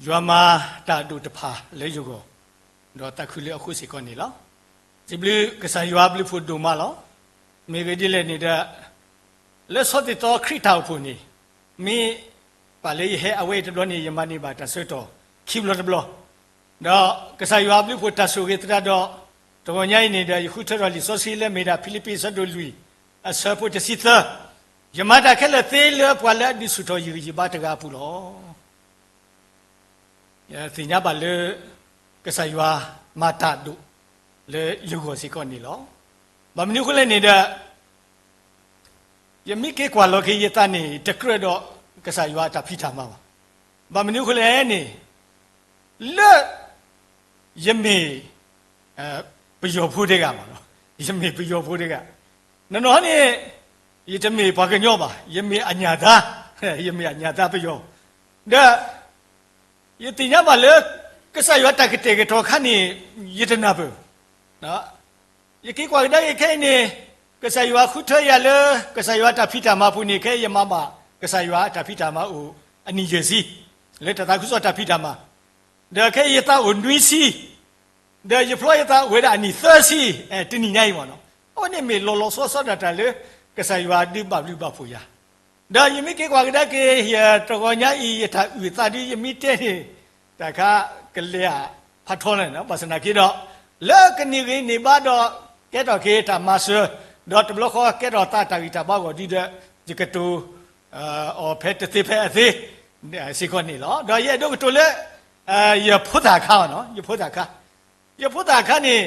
ယွၤမၤတၢ်ဒိၣ်တဖၣ်လၢယဂီၢ်, ဒီးသးခုလၢအဃိစ့ၢ်ကီးန့ၣ်လီၤ. စံးဘျုးကစၢ်ယွၤဘျုးဖှိၣ်ဒိၣ်မးလီၤ. မ့ၢ်ဂ့ၢ်ဒ်လဲၣ်န့ၣ်ဒီး, လၢဆီသ့ၣ်သီခရံာ်တၢ်အိၣ်ဖှိၣ်န့ၣ်, မ့ၢ်ပာ်လၢယဟဲအဝဲအံၤတဘျီန့ၣ် ယမၤန့ၢ်ဘၣ်တၢ်ဆၢကတီၢ်ခံဘျီတဘျီ, ဒီးကစၢ်ယွၤဘျုးဖှိၣ်တၢ်ဆိၣ်ဂ့ၤသရၣ်ဒီး, တဂီၤညါအံၤန့ၣ်ဒီး ယဃုထၢထီၣ်လံာ်စီဆှံလၢမ့ၢ်ဒၣ်ဖံလံးပံးအဆၢဒိၣ်လွံၢ် အဆၢဖိတဆံသၢ, ယမၤတၢ်ခဲလၢာ်သ့လၢပှၤလၢအဒုးဆူၣ်ထီၣ်ယဂံၢ်ယဘါတဂၤအပူၤလီၤ. ယသ့ၣ်ညါဘၣ်လၢ ကစၢ်ယွၤမၤတၢ်ဒိၣ်လၢယဂီၢ်စ့ၢ်ကီးန့ၣ်လီၤ. ဘၣ်မနုၤအဃိလဲၣ်န့ၣ်ဒီး, ယမ့ၢ်က့ၤကွၢ်လီၤက့ၤယသးန့ၣ် တကြၢးဒီးကစၢ်ယွၤအတၢ်ဖံးတၢ်မၤဘၣ်. ဘၣ်မနုၤအဃိလဲၣ်န့ၣ်, လၢ ယမ့ၢ် ပယီၤဖိတဂၤမ့ၢ်နီၤ, ယမ့ၢ်ပယီၤဖိတဂၤ, နီၢ်နီၢ်န့ၣ် ယတမ့ၢ်ပှၤကညီဘၣ်, ယမ့ၢ်အညၣ်သါ, ယမ့ၢ်အညၣ်သါပယီၤ, ဒီး ယသ့ၣ်ညါဘၣ်လၢ ကစၢ်ယွၤတၢ်ကတဲာ်ကတီၤအခါန့ၣ် ယတနၢ်ပၢၢ်, ယက့ၤကွၢ်ကဒါက့ၤခဲအံၤန့ၣ်, ကစၢ်ယွၤဃုထၢယၤလၢ ကစၢ်ယွၤတၢ်ဖံးတၢ်မၤအပူၤန့ၣ် ခဲအံၤယမၤဘၣ် ကစၢ်ယွၤအတၢ်ဖံးတၢ်မၤအိၣ် အနံၣ်ယဲၢ်ဆံ, လၢတၢ်သးခုကစီၣ်တၢ်ဖံးတၢ်မၤ, ဒီးခဲအံၤယသးအိၣ်နွံဆံ, ဒီးယဖျီယသးအိၣ်ဝဲဒၣ်အနံၣ်သၢဆံ, တနံၣ်ညါအံၤမ့ၢ်နီၤ, အဝဲန့ၣ်မ့ၢ်လီၤလီၤဆီဆီဒၣ်တၢ်လၢ ကစၢ်ယွၤဒုးဘၣ်ဘျုးဘၣ်ဖှိၣ်ယၤ ဒီးယမ့ၢ်က့ၤကွၢ်ကဒါက့ၤ ယတဂီၤညါအံၤ ယတၢ်အုၣ်အသးဒ် ယမ့ၢ်တဲန့ၣ် တၢ်ခါကလဲၤဧါဖးထီလၢ်န့ၣ် ဘၣ်ဆၣ်သနာ်က့ဒီး လၢကန့ၢ်ဂ့ၤန့ၢ်ဘါဒီး ကဲထီၣ်က့ၤတၢ်မၤစၢၤ, ဒီးတဘျီဃီကဲထီၣ်သးတၢ်ဂံၢ်တၢ်ဘါအဂီၢ်ဒ်ဒီး ယကတိၤအီၤဖဲတသ့ဖဲအသ့ စ့ၢ်ကီးန့ၣ်လီၤ. ဒီးယအဲၣ်ဒိးကတိၤလၢ ယဖိသၣ်အခါ, ယဖိသၣ်အခါ, ယဖိသၣ်အခါန့ၣ်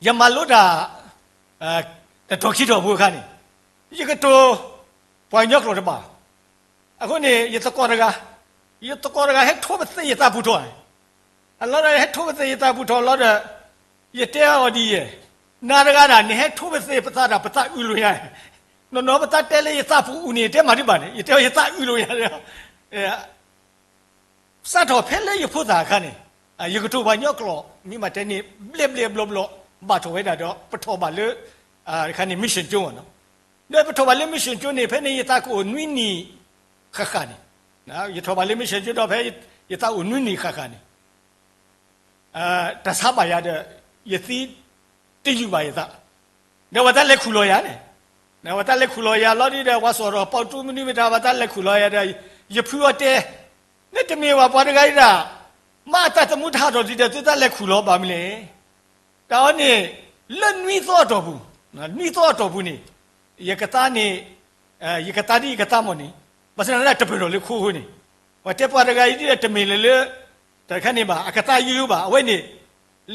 ယမၤလိတၢ် တတီၤခံတီၤဖိအခါန့ၣ် ယကတိၤပှၤကညီကျိာ်တဘၣ်. အဃိန့ၣ် ယသကိးတဂၤ, ယသကိးတဂၤဟဲထိပသ့ၣ်ယသးပူၤထီၣ်, အလီၤဒီးဟဲထိပသ့ၣ်ယသးပူၤထီၣ်လီၤဒီး ယတဲအီၤဒ်ယဲၢ်, နၤတဂၤဒၣ် နဟဲထိပသ့ၣ်ပသးဒီး ပသးအုးလိာ်ညါ, နီၢ်နီၢ်ပသးတဲလၢယသးပူၤအုးန့ၣ် ယတဲမၤတဘၣ်န့ၣ် ယတဲအီၤယသးအုးလိာ်ညါ စးထီၣ်ဖဲလၢယဖိသၣ်အခါန့ၣ် ယကတိၤပှၤကညီကျိာ် မ့ၢ်မၤတဲန့ၣ် ဘျဲၣ်ဘျဲၣ်ဘျီဘျီ ဘၣ်ထီၣ်ဝဲဒၣ်ဒီး ပထီၣ်ဘၣ်လၢ တခါန့ၣ် mission ကၠိမ့ၢ်နီၤ. ဒီးပထီၣ်ဘၣ်လၢ mission ကၠိန့ၣ် ဖဲန့ၣ်ယသးကအိၣ်နွံနံၣ်ဃၣ်ဃၣ်န့ၣ်, ယထီၣ်ဘၣ်လၢ mission ကၠိဒီးဖဲယသးအိၣ်နွံနံၣ်ဃၣ်ဃၣ်န့ၣ် တၢ်ဆါဘၣ်ယၤဒီး ယသံတယုၢ်ဘၣ်ယသး, ဒီးပှၤသးလဲၤခူၣ်လီၤယၤန့ၣ်, ပှၤသးလဲၤခူၣ်လီၤယၤလီၤဒ်ဒီး ပှၤစိာ်ထီၣ်ပီတူမနုၤမ့ၢ်တၢ် ပှၤသးလဲၤခူၣ်လီၤယၤဒီး ယဖုအီၤတဲ, နတမ့ၢ်ဘၣ်ပှၤတဂၤအံၤဒၣ် မ့ၢ်အတၢ်သမူတဟးထီၣ်ဒ်ဒီး သုသးလဲၤခူၣ်လီၤဘၣ်မနုၤလဲၣ်. တၢ်အီၤန့ၣ် လၢနွံသီအတီၢ်ပူၤ, နွံသီအတီၢ်ပူၤန့ၣ် ယကသါန့ၣ် ယကသါဒ်ယကသါမ့ၢ်န့ၣ်, ဘၣ်ဆၣ်သနာ်က့တပၢၢ်ထီၣ်လၢခိအဃိန့ၣ်, ပှၤတဲပှၤတဂၤအံၤဒ်ဒီးတမ့ၢ်လၢလၢ တၢ်တခါန့ၣ်ဘၣ် အကသါယိယိဘၣ် အဝဲန့ၣ်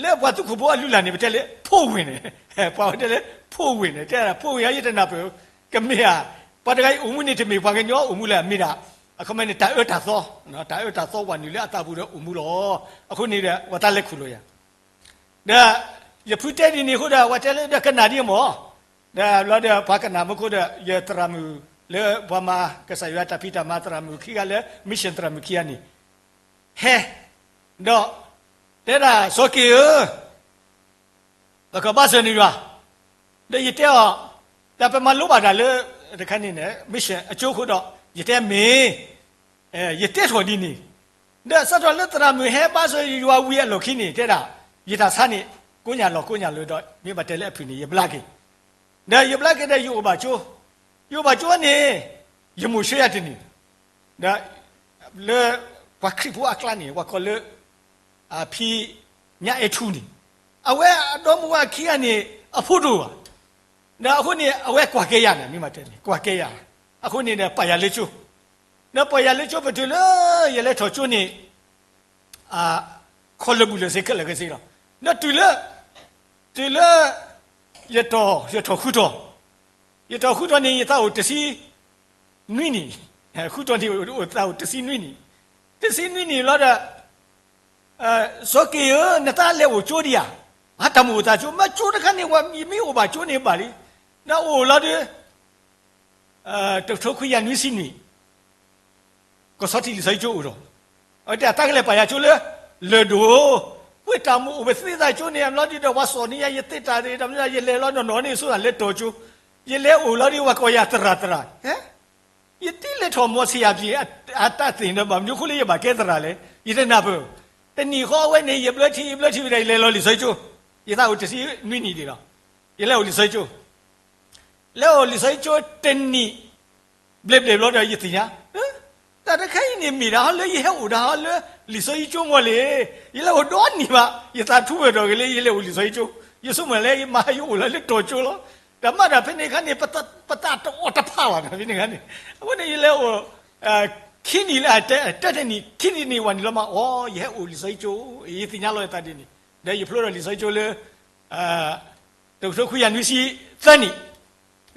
လၢပှၤသူခိၣ်ဖိအလုၢ်အလၢ်န့ၣ် ပတဲလၢဖိဝ့ၢ်န့ၣ်, ပှၤဝဲတဲလၢဖိဝ့ၢ်န့ၣ် တဲဒၣ်ဖိဝ့ၢ်ဧါ ယတနၢ်ပၢၢ်, ကမ့ၢ်ဧါ, ပှၤတဂၤအံၤအိၣ်မူန့ၣ် တမ့ၢ်ပှၤကညီအိၣ်မူလၢအမ့ၢ်ဒၣ် အခီပညီန့ၣ် တၢ်အၢတၢ်သီ, တၢ်အၢတၢ်သီဝဲနုာ်လၢအသးပူၤဒီးအိၣ်မူလီၤ. အဃိန့ၣ်ဒီး ပှၤသးလဲၤခူၣ်လီၤယၤ ဒီးယဖုတဲဒ်န့ၣ်အဃိဒီး ပှၤတဲလၢဒီးကနၣ်ဒ်အမ့ၢ်, ဒီးဘျီဒီးပှၤကနၣ်မူခိၣ်ဒီး ယသရၣ်မုၣ်လၢပှၤမၤကစၢ်ယွၤတၢ်ဖံးတၢ်မၤသရၣ်မုၣ်ခံဂၤလၢ mission သရၣ်မုၣ်ခံဂၤန့ၣ် ဟဲ, ဒီး တဲဒၣ်စီၤက့ၤဧၢ ပကဘါစၢၤနယွၤ, ဒီးယတဲအီၤ, ဒီးပမၤလိဘၣ်တၢ်လၢ တခါန့ၣ်န့ၣ် mission အကၠိအဃိဒီး ယတဲမ့ၢ်, ယတဲထီၣ်ဒ်န့ၣ်, ဒီးစးထီၣ်လၢသရၣ်မုၣ်ဟဲဘါစၢၤယွၤဝံၤအလီၢ်ခံန့ၣ် တဲဒၣ်, ယတၢ်ဆါန့ၣ် ကိးညၣ်လီၤကိးညၣ်လီၤဒီး မ့ၢ်ဘၣ်တဲလၢအဖုၣ်န့ၣ် ယဘျါက့ၤ, ဒီးယဘျါက့ၤဒီးယအိၣ်ဘၣ်ကၠိ, ယအိၣ်ဘၣ်ကၠိန့ၣ် ယမိၢ်ဆှၢယၤတန့ၢ် ဒီး လၢပှၤခရံာ်ဖိအကျါန့ၣ် ပှၤကိးလၢ ဖံညါအဲၣ်ထူန့ၣ်, အဝဲအဒီမါဝၤခံဂၤန့ၣ် အဖိတအိၣ်ဘၣ်, ဒီးအဃိန့ၣ် အဝဲကွၢ်ကဲယၤန့ၣ် မ့ၢ်မၤတဲန့ၣ် ကွၢ်ကဲယၤ, အဃိန့ၣ်ဒီးပာ်ယၤလၢကၠိ, ဒီးပာ်ယၤလၢကၠိပတုၤလၢ ယလဲၤထီၣ်ကၠိန့ၣ် ခီလၢာ်ဘူးလၢာ်စ့ခဲလၢာ်ခဲဆ့လီၤ, ဒီးတုၤလၢ တုၤလၢ ယထီၣ် ယထီၣ်ဃုထီၣ်, ယထီၣ်ဃုထီၣ်န့ၣ် ယသးအိၣ်တဆံနွံနံၣ်, ဃုထီၣ်န့ၣ် ယသးအိၣ်တဆံနွံနံၣ်, တဆံနွံနံၣ်လီၤဒီး စီၤက့ၤဧၢ နသးလဲၤအိၣ်ကၠိဒံးဧါ, အတၢ်မ့ၢ်အိၣ်သးကၠိ မ့ၢ်ကၠိတခါန့ၣ် ဝဲမ့ၢ်အိၣ်ဘၣ်ကၠိန့ၣ်ဘၣ်လံ, ဒီးအိၣ်လီၤဒီး တကထိခွံကယၤနွံဆံနွံ ကီၢ်ဆီထံးလံာ်စီဆှံကၠိအိၣ်ဒီး, အဝဲတဲအသးကလဲၤပာ်ယၤကၠိလၢ လၢၢ်ဒိၣ်, ပှ့ၤတၢ်မ့ၢ်အိၣ်ပသ့သးကၠိန့ၣ် အဘျီဒ်ဒီး ပှၤစိာ်န့ၢ်ယၤ ယသ့တၢ်ရ့ တၢ်မနုၤ ယလဲၤလီၤနီၢ်နီၢ်န့ၣ် ဆိသးလဲၤတီၤကၠိ, ယလဲၤအိၣ်လီၤဒီး ပှၤကိးယၤသရၣ်သရၣ်, ယတံၤ လဲၤထီၣ်မီၤဆံးယၤပံၤ အတၢ်သ့ၣ်ညါဒီး ဘၣ်မနုၤအဃိလၢယဘၣ်ကဲသရၣ်လဲၣ်, ယတနၢ်ပၢၢ်. တနံၣ်ဃီအဝဲန့ၣ် ယဘျၢထံ ယဘျၢထံဝံၤဒီး ယလဲၤလီၤလံာ်စီဆှံကၠိ, ယသးအိၣ်တဆံနွံနံၣ်ဒံးလီၤ. ယလဲၤအိၣ်လံာ်စီဆှံကၠိ လဲၤအိၣ်လံာ်စီဆှံကၠိတနံၣ် ဘျဲၣ်ဘျဲၣ်ဘျီဒီး ယသ့ၣ်ညါ, တၢ်တခါအံၤန့ၣ်မ့ၢ်ဒၣ်ဟီလၢ ယဟဲအိၣ်ဒၣ်ဟီလၢ လံာ်စီဆှံကၠိမီၤလံ. ယလဲၤအိၣ်ဒီနံၣ်ဘၣ် ယသးထူဝဲဒီးဂ့ၤလၢ ယလဲၤအိၣ်လံာ်စီဆှံကၠိ, ယဆိကမိၣ်လၢ ယမၤယအိၣ်လၢလၢတီၤကၠိလီၤ. တၢ်မၤတၢ်ဖဲန့ၣ်အခါန့ၣ် ပသးတအီၣ်တဖးလီၤ တၢ်ဖဲန့ၣ်အခါန့ၣ်, အဃိန့ၣ် ယလဲၤအိၣ် ခံနံၣ်လၢ တၢတနံၣ် ခံနံၣ်တနံၣ်ဝဲန့ၣ်လီၤမး အိ ယဟဲအိၣ်လံာ်စီဆှံကၠိ, ယသ့ၣ်ညါလီၤယသးဒ်န့ၣ်, ဒီးယဖျိဒီးလံာ်စီဆှံကၠိလၢ တကထိခွံကယၤနွံဆံသၢနံၣ်,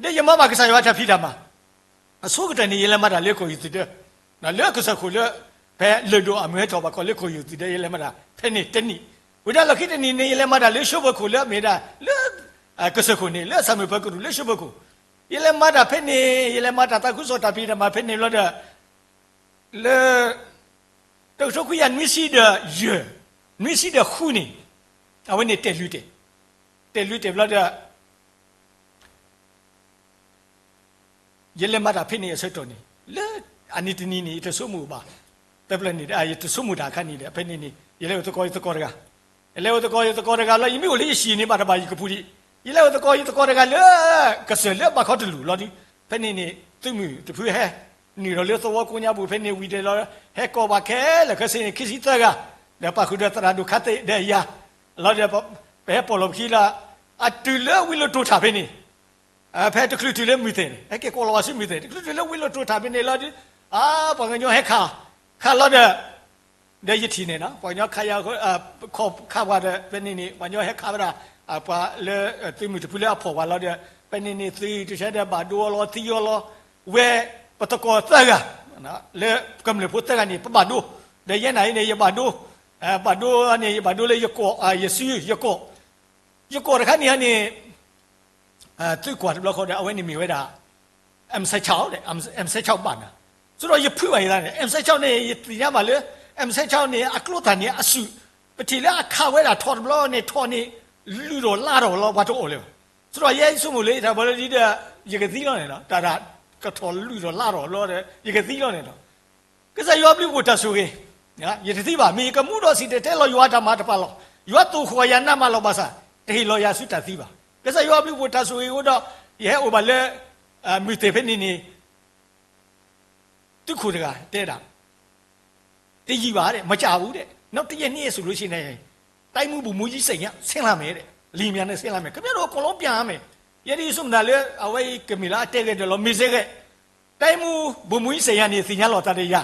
ဒီးယမၤဘၣ်ကစၢ်ယွၤတၢ်ဖံးတၢ်မၤ, အဆိကတၢၢ်န့ၣ် ယလဲၤမၤတၢ်လၢကီၢ်ယိၤသုးဒၢ, လၢကစၢၢ်ခိၣ်လၢ ဖဲလၢၢ်ဒိၣ်အမုၢ်ဟဲထီၣ်ဘၣ်ကီးလၢကီၢ်ယိၤသုးဒၢ ယလဲၤမၤတၢ်ဖဲန့ၣ်တနံၣ်, ဝံၤဒီးလီၢ်ခံတနံၣ်န့ၣ် ယလဲၤမၤတၢ်လၢၡိဘၢခိၣ်လၢအမ့ၢ်ဒၣ်လၢ ကစၢၢ်ခိၣ်န့ၣ် လၢအဆၣ်မုၣ်ပၢၤကရူၢ်လၢၡိဘၢခိၣ်, ယလဲၤမၤတၢ်ဖဲန့ၣ် ယလဲၤမၤတၢ်သးခုကစီၣ်တၢ်ဖံးတၢ်မၤဖဲန့ၣ်ဘျီဒီး လၢ တကထိခွံကယၤနွံဆံဒီးယဲၢ် နွံဆံဒီးဃုန့ၣ် အဝဲန့ၣ်တဲာ်လွံၢ်တဲာ်, တဲာ်လွံၢ်တဲာ်ဘျီဒီး ယလဲၤမၤတၢ်ဖဲန့ၣ်အဆၢကတီၢ်န့ၣ် လၢအနံၤတနံၤန့ၣ် ယတဆိကမိၣ်ဘၣ်, တဖျၢၣ်န့ၣ် ယတဆိကမိၣ်တၢ်အခါန့ၣ်ဒီး ဖဲန့ၣ်န့ၣ် ယလဲၤအိၣ်သကိးယသကိးတဂၤ, ယလဲၤအိၣ်သကိးယသကိးတဂၤလီၤ ယမ့ၢ်အိၣ်လၢယဟံၣ်န့ၣ် ဘၣ်တဘၣ်ယကပူၤဒံး, ယလဲၤအိၣ်သကိးယသကိးတဂၤလၢ ကစၢၢ်လၢဘၣ်ခီတလူၢ်လီၤဒီး ဖဲန့ၣ်န့ၣ် သုးမုၢ်တဖုဟဲ နုာ်လီၤလၢသဝီကိးညါပူၤ ဖဲန့ၣ်ဝံၤဒီးလီၤ ဟဲကိးဘၣ်ခဲလၢာ်ခဲဆ့န့ၣ် ခံဆံသၢဂၤ, ဒီးပာ်ဃုာ်ဒီးသရၣ်ဒိၣ်ခါသ့ၣ်ဒီးယၤ, လီၤဒီး ပဟဲပိာ်လီၤပခံလီၤ, အတုၤလၢဝံၤလိာ်တိၤထၣ်ဖဲန့ၣ် ဖဲတချုးတုၤလၢမုၢ်သ့ၣ်န့ၣ် ဟဲက့ၤကိးလီၤဝဲဆူမုၢ်သ့ၣ် တချုးတုၤလၢဝံၤလိာ်တိၤထၣ်ဖဲန့ၣ်လီၤဒီး အါ ပှၤကညီဟဲခး, ခးလီၤဒီး ဒီးယထံၣ်န့ၣ်နီၤ ပှၤကညီခးယၤ ခီၣ်ခးပှၤဒီး ဖဲန့ၣ်န့ၣ် ပှၤကညီဟဲခးဝဲဒၣ် ပှၤလၢ သုးမုၢ်တဖုလၢအဖီၣ်ပှၤလီၤဒီး ဖဲန့ၣ်န့ၣ် သုးတဆဲဒီးဘၣ်ဒိအီၤလီၤ သံအီၤလီၤ, ဝဲ ပသကိးသၢဂၤ လၢကမျၢၢ်ဖိသၢဂၤန့ၣ် ပဘၣ်ဒိ, ဒီးယဲနၤအံၤန့ၣ် ယဘၣ်ဒိ, ဘၣ်ဒိန့ၣ် ယဘၣ်ဒိလၢယကိး ယစု ယကိး ယကိးတခါန့ၣ်န့ၣ် သုကွၢ်တဘျီဃီဒီး အဝဲန့ၣ်မ့ၢ်ဝဲဒၣ် M six ဒီး M six ဘၣ်နၤ, ဆိုတော့ ယဖုးဘၣ်ယသးန့ၣ် M six န့ၣ် ယသ့ၣ်ညါဘၣ်လၢ M six န့ၣ် အကျိသၣ်န့ၣ်အစုၣ်, ပထံၣ်လၢအခးဝဲဒၣ်ထီၣ်တဘျီန့ၣ် ထီၣ်န့ၣ် လုၢ်ထီၣ်လါထီၣ်လီၤ ပှၤတအီၣ်လၢၤဘၣ်, ဆိုတော့ ယဲယဆိကမိၣ်လၢယတၢ်ဘၣ်လၢဒ်ဒီး ယကသံလီၤန့ၣ်လီၤ တၢ်တၢ်ကထီၣ်လုၢ်ထီၣ်လါထီၣ်လီၤဒီး ယကသံလီၤန့ၣ်လီၤ ကစၢ်ယွၤဘျုးဖှိၣ်တၢ်ဆိၣ်ဂ့ၤ, ယတသံဘၣ် မ့ၢ်ယကမူဒီးစံၣ်တဲၤတဲလီၤယွၤတၢ်မၤတပာ်လီၤ, ယွၤသိၣ်ဃီၣ်ယၤနးမးလီၤဘၣ်ဆၣ် တဟ့ၣ်လီၤယၤဆူတၢ်သံဘၣ်. ကစၢ်ယွၤဘျုးဖှိၣ်တၢ်ဆိၣ်ဂ့ၤအဃိဒီး ယဟဲအိၣ်ဘၣ်လၢ မုၢ်သ့ၣ်ဖဲန့ၣ်န့ၣ် သုးခိၣ်တဂၤတဲဒၣ် တယံာ်ဘၣ်ဒီး မကြာဘူးတဲ့, နောက်တစ်ရက်နှစ်ရက်ဆိုလို့ရှိရင် တိုင်းမှူးဗိုလ်မှူးကြီးစိန်က ဆင်းလာမယ်တဲ့, လေယာဉ်ပျံနဲ့ဆင်းလာမယ်, ခင်ဗျားတို့အကုန်လုံးပြန်ရမယ်. ယဲဒၣ်ယဆိကမိၣ်သးလၢ အဝဲအံၤကမ့ၢ်လၢအတဲဂဲၤဒၢးလီၤ မ့ၢ်စ့ၢ်ကီး တိုင်းမှူးဗိုလ်မှူးကြီးစိန်ကန့ၣ် သ့ၣ်ညါလီၤသးဒီးယၤ,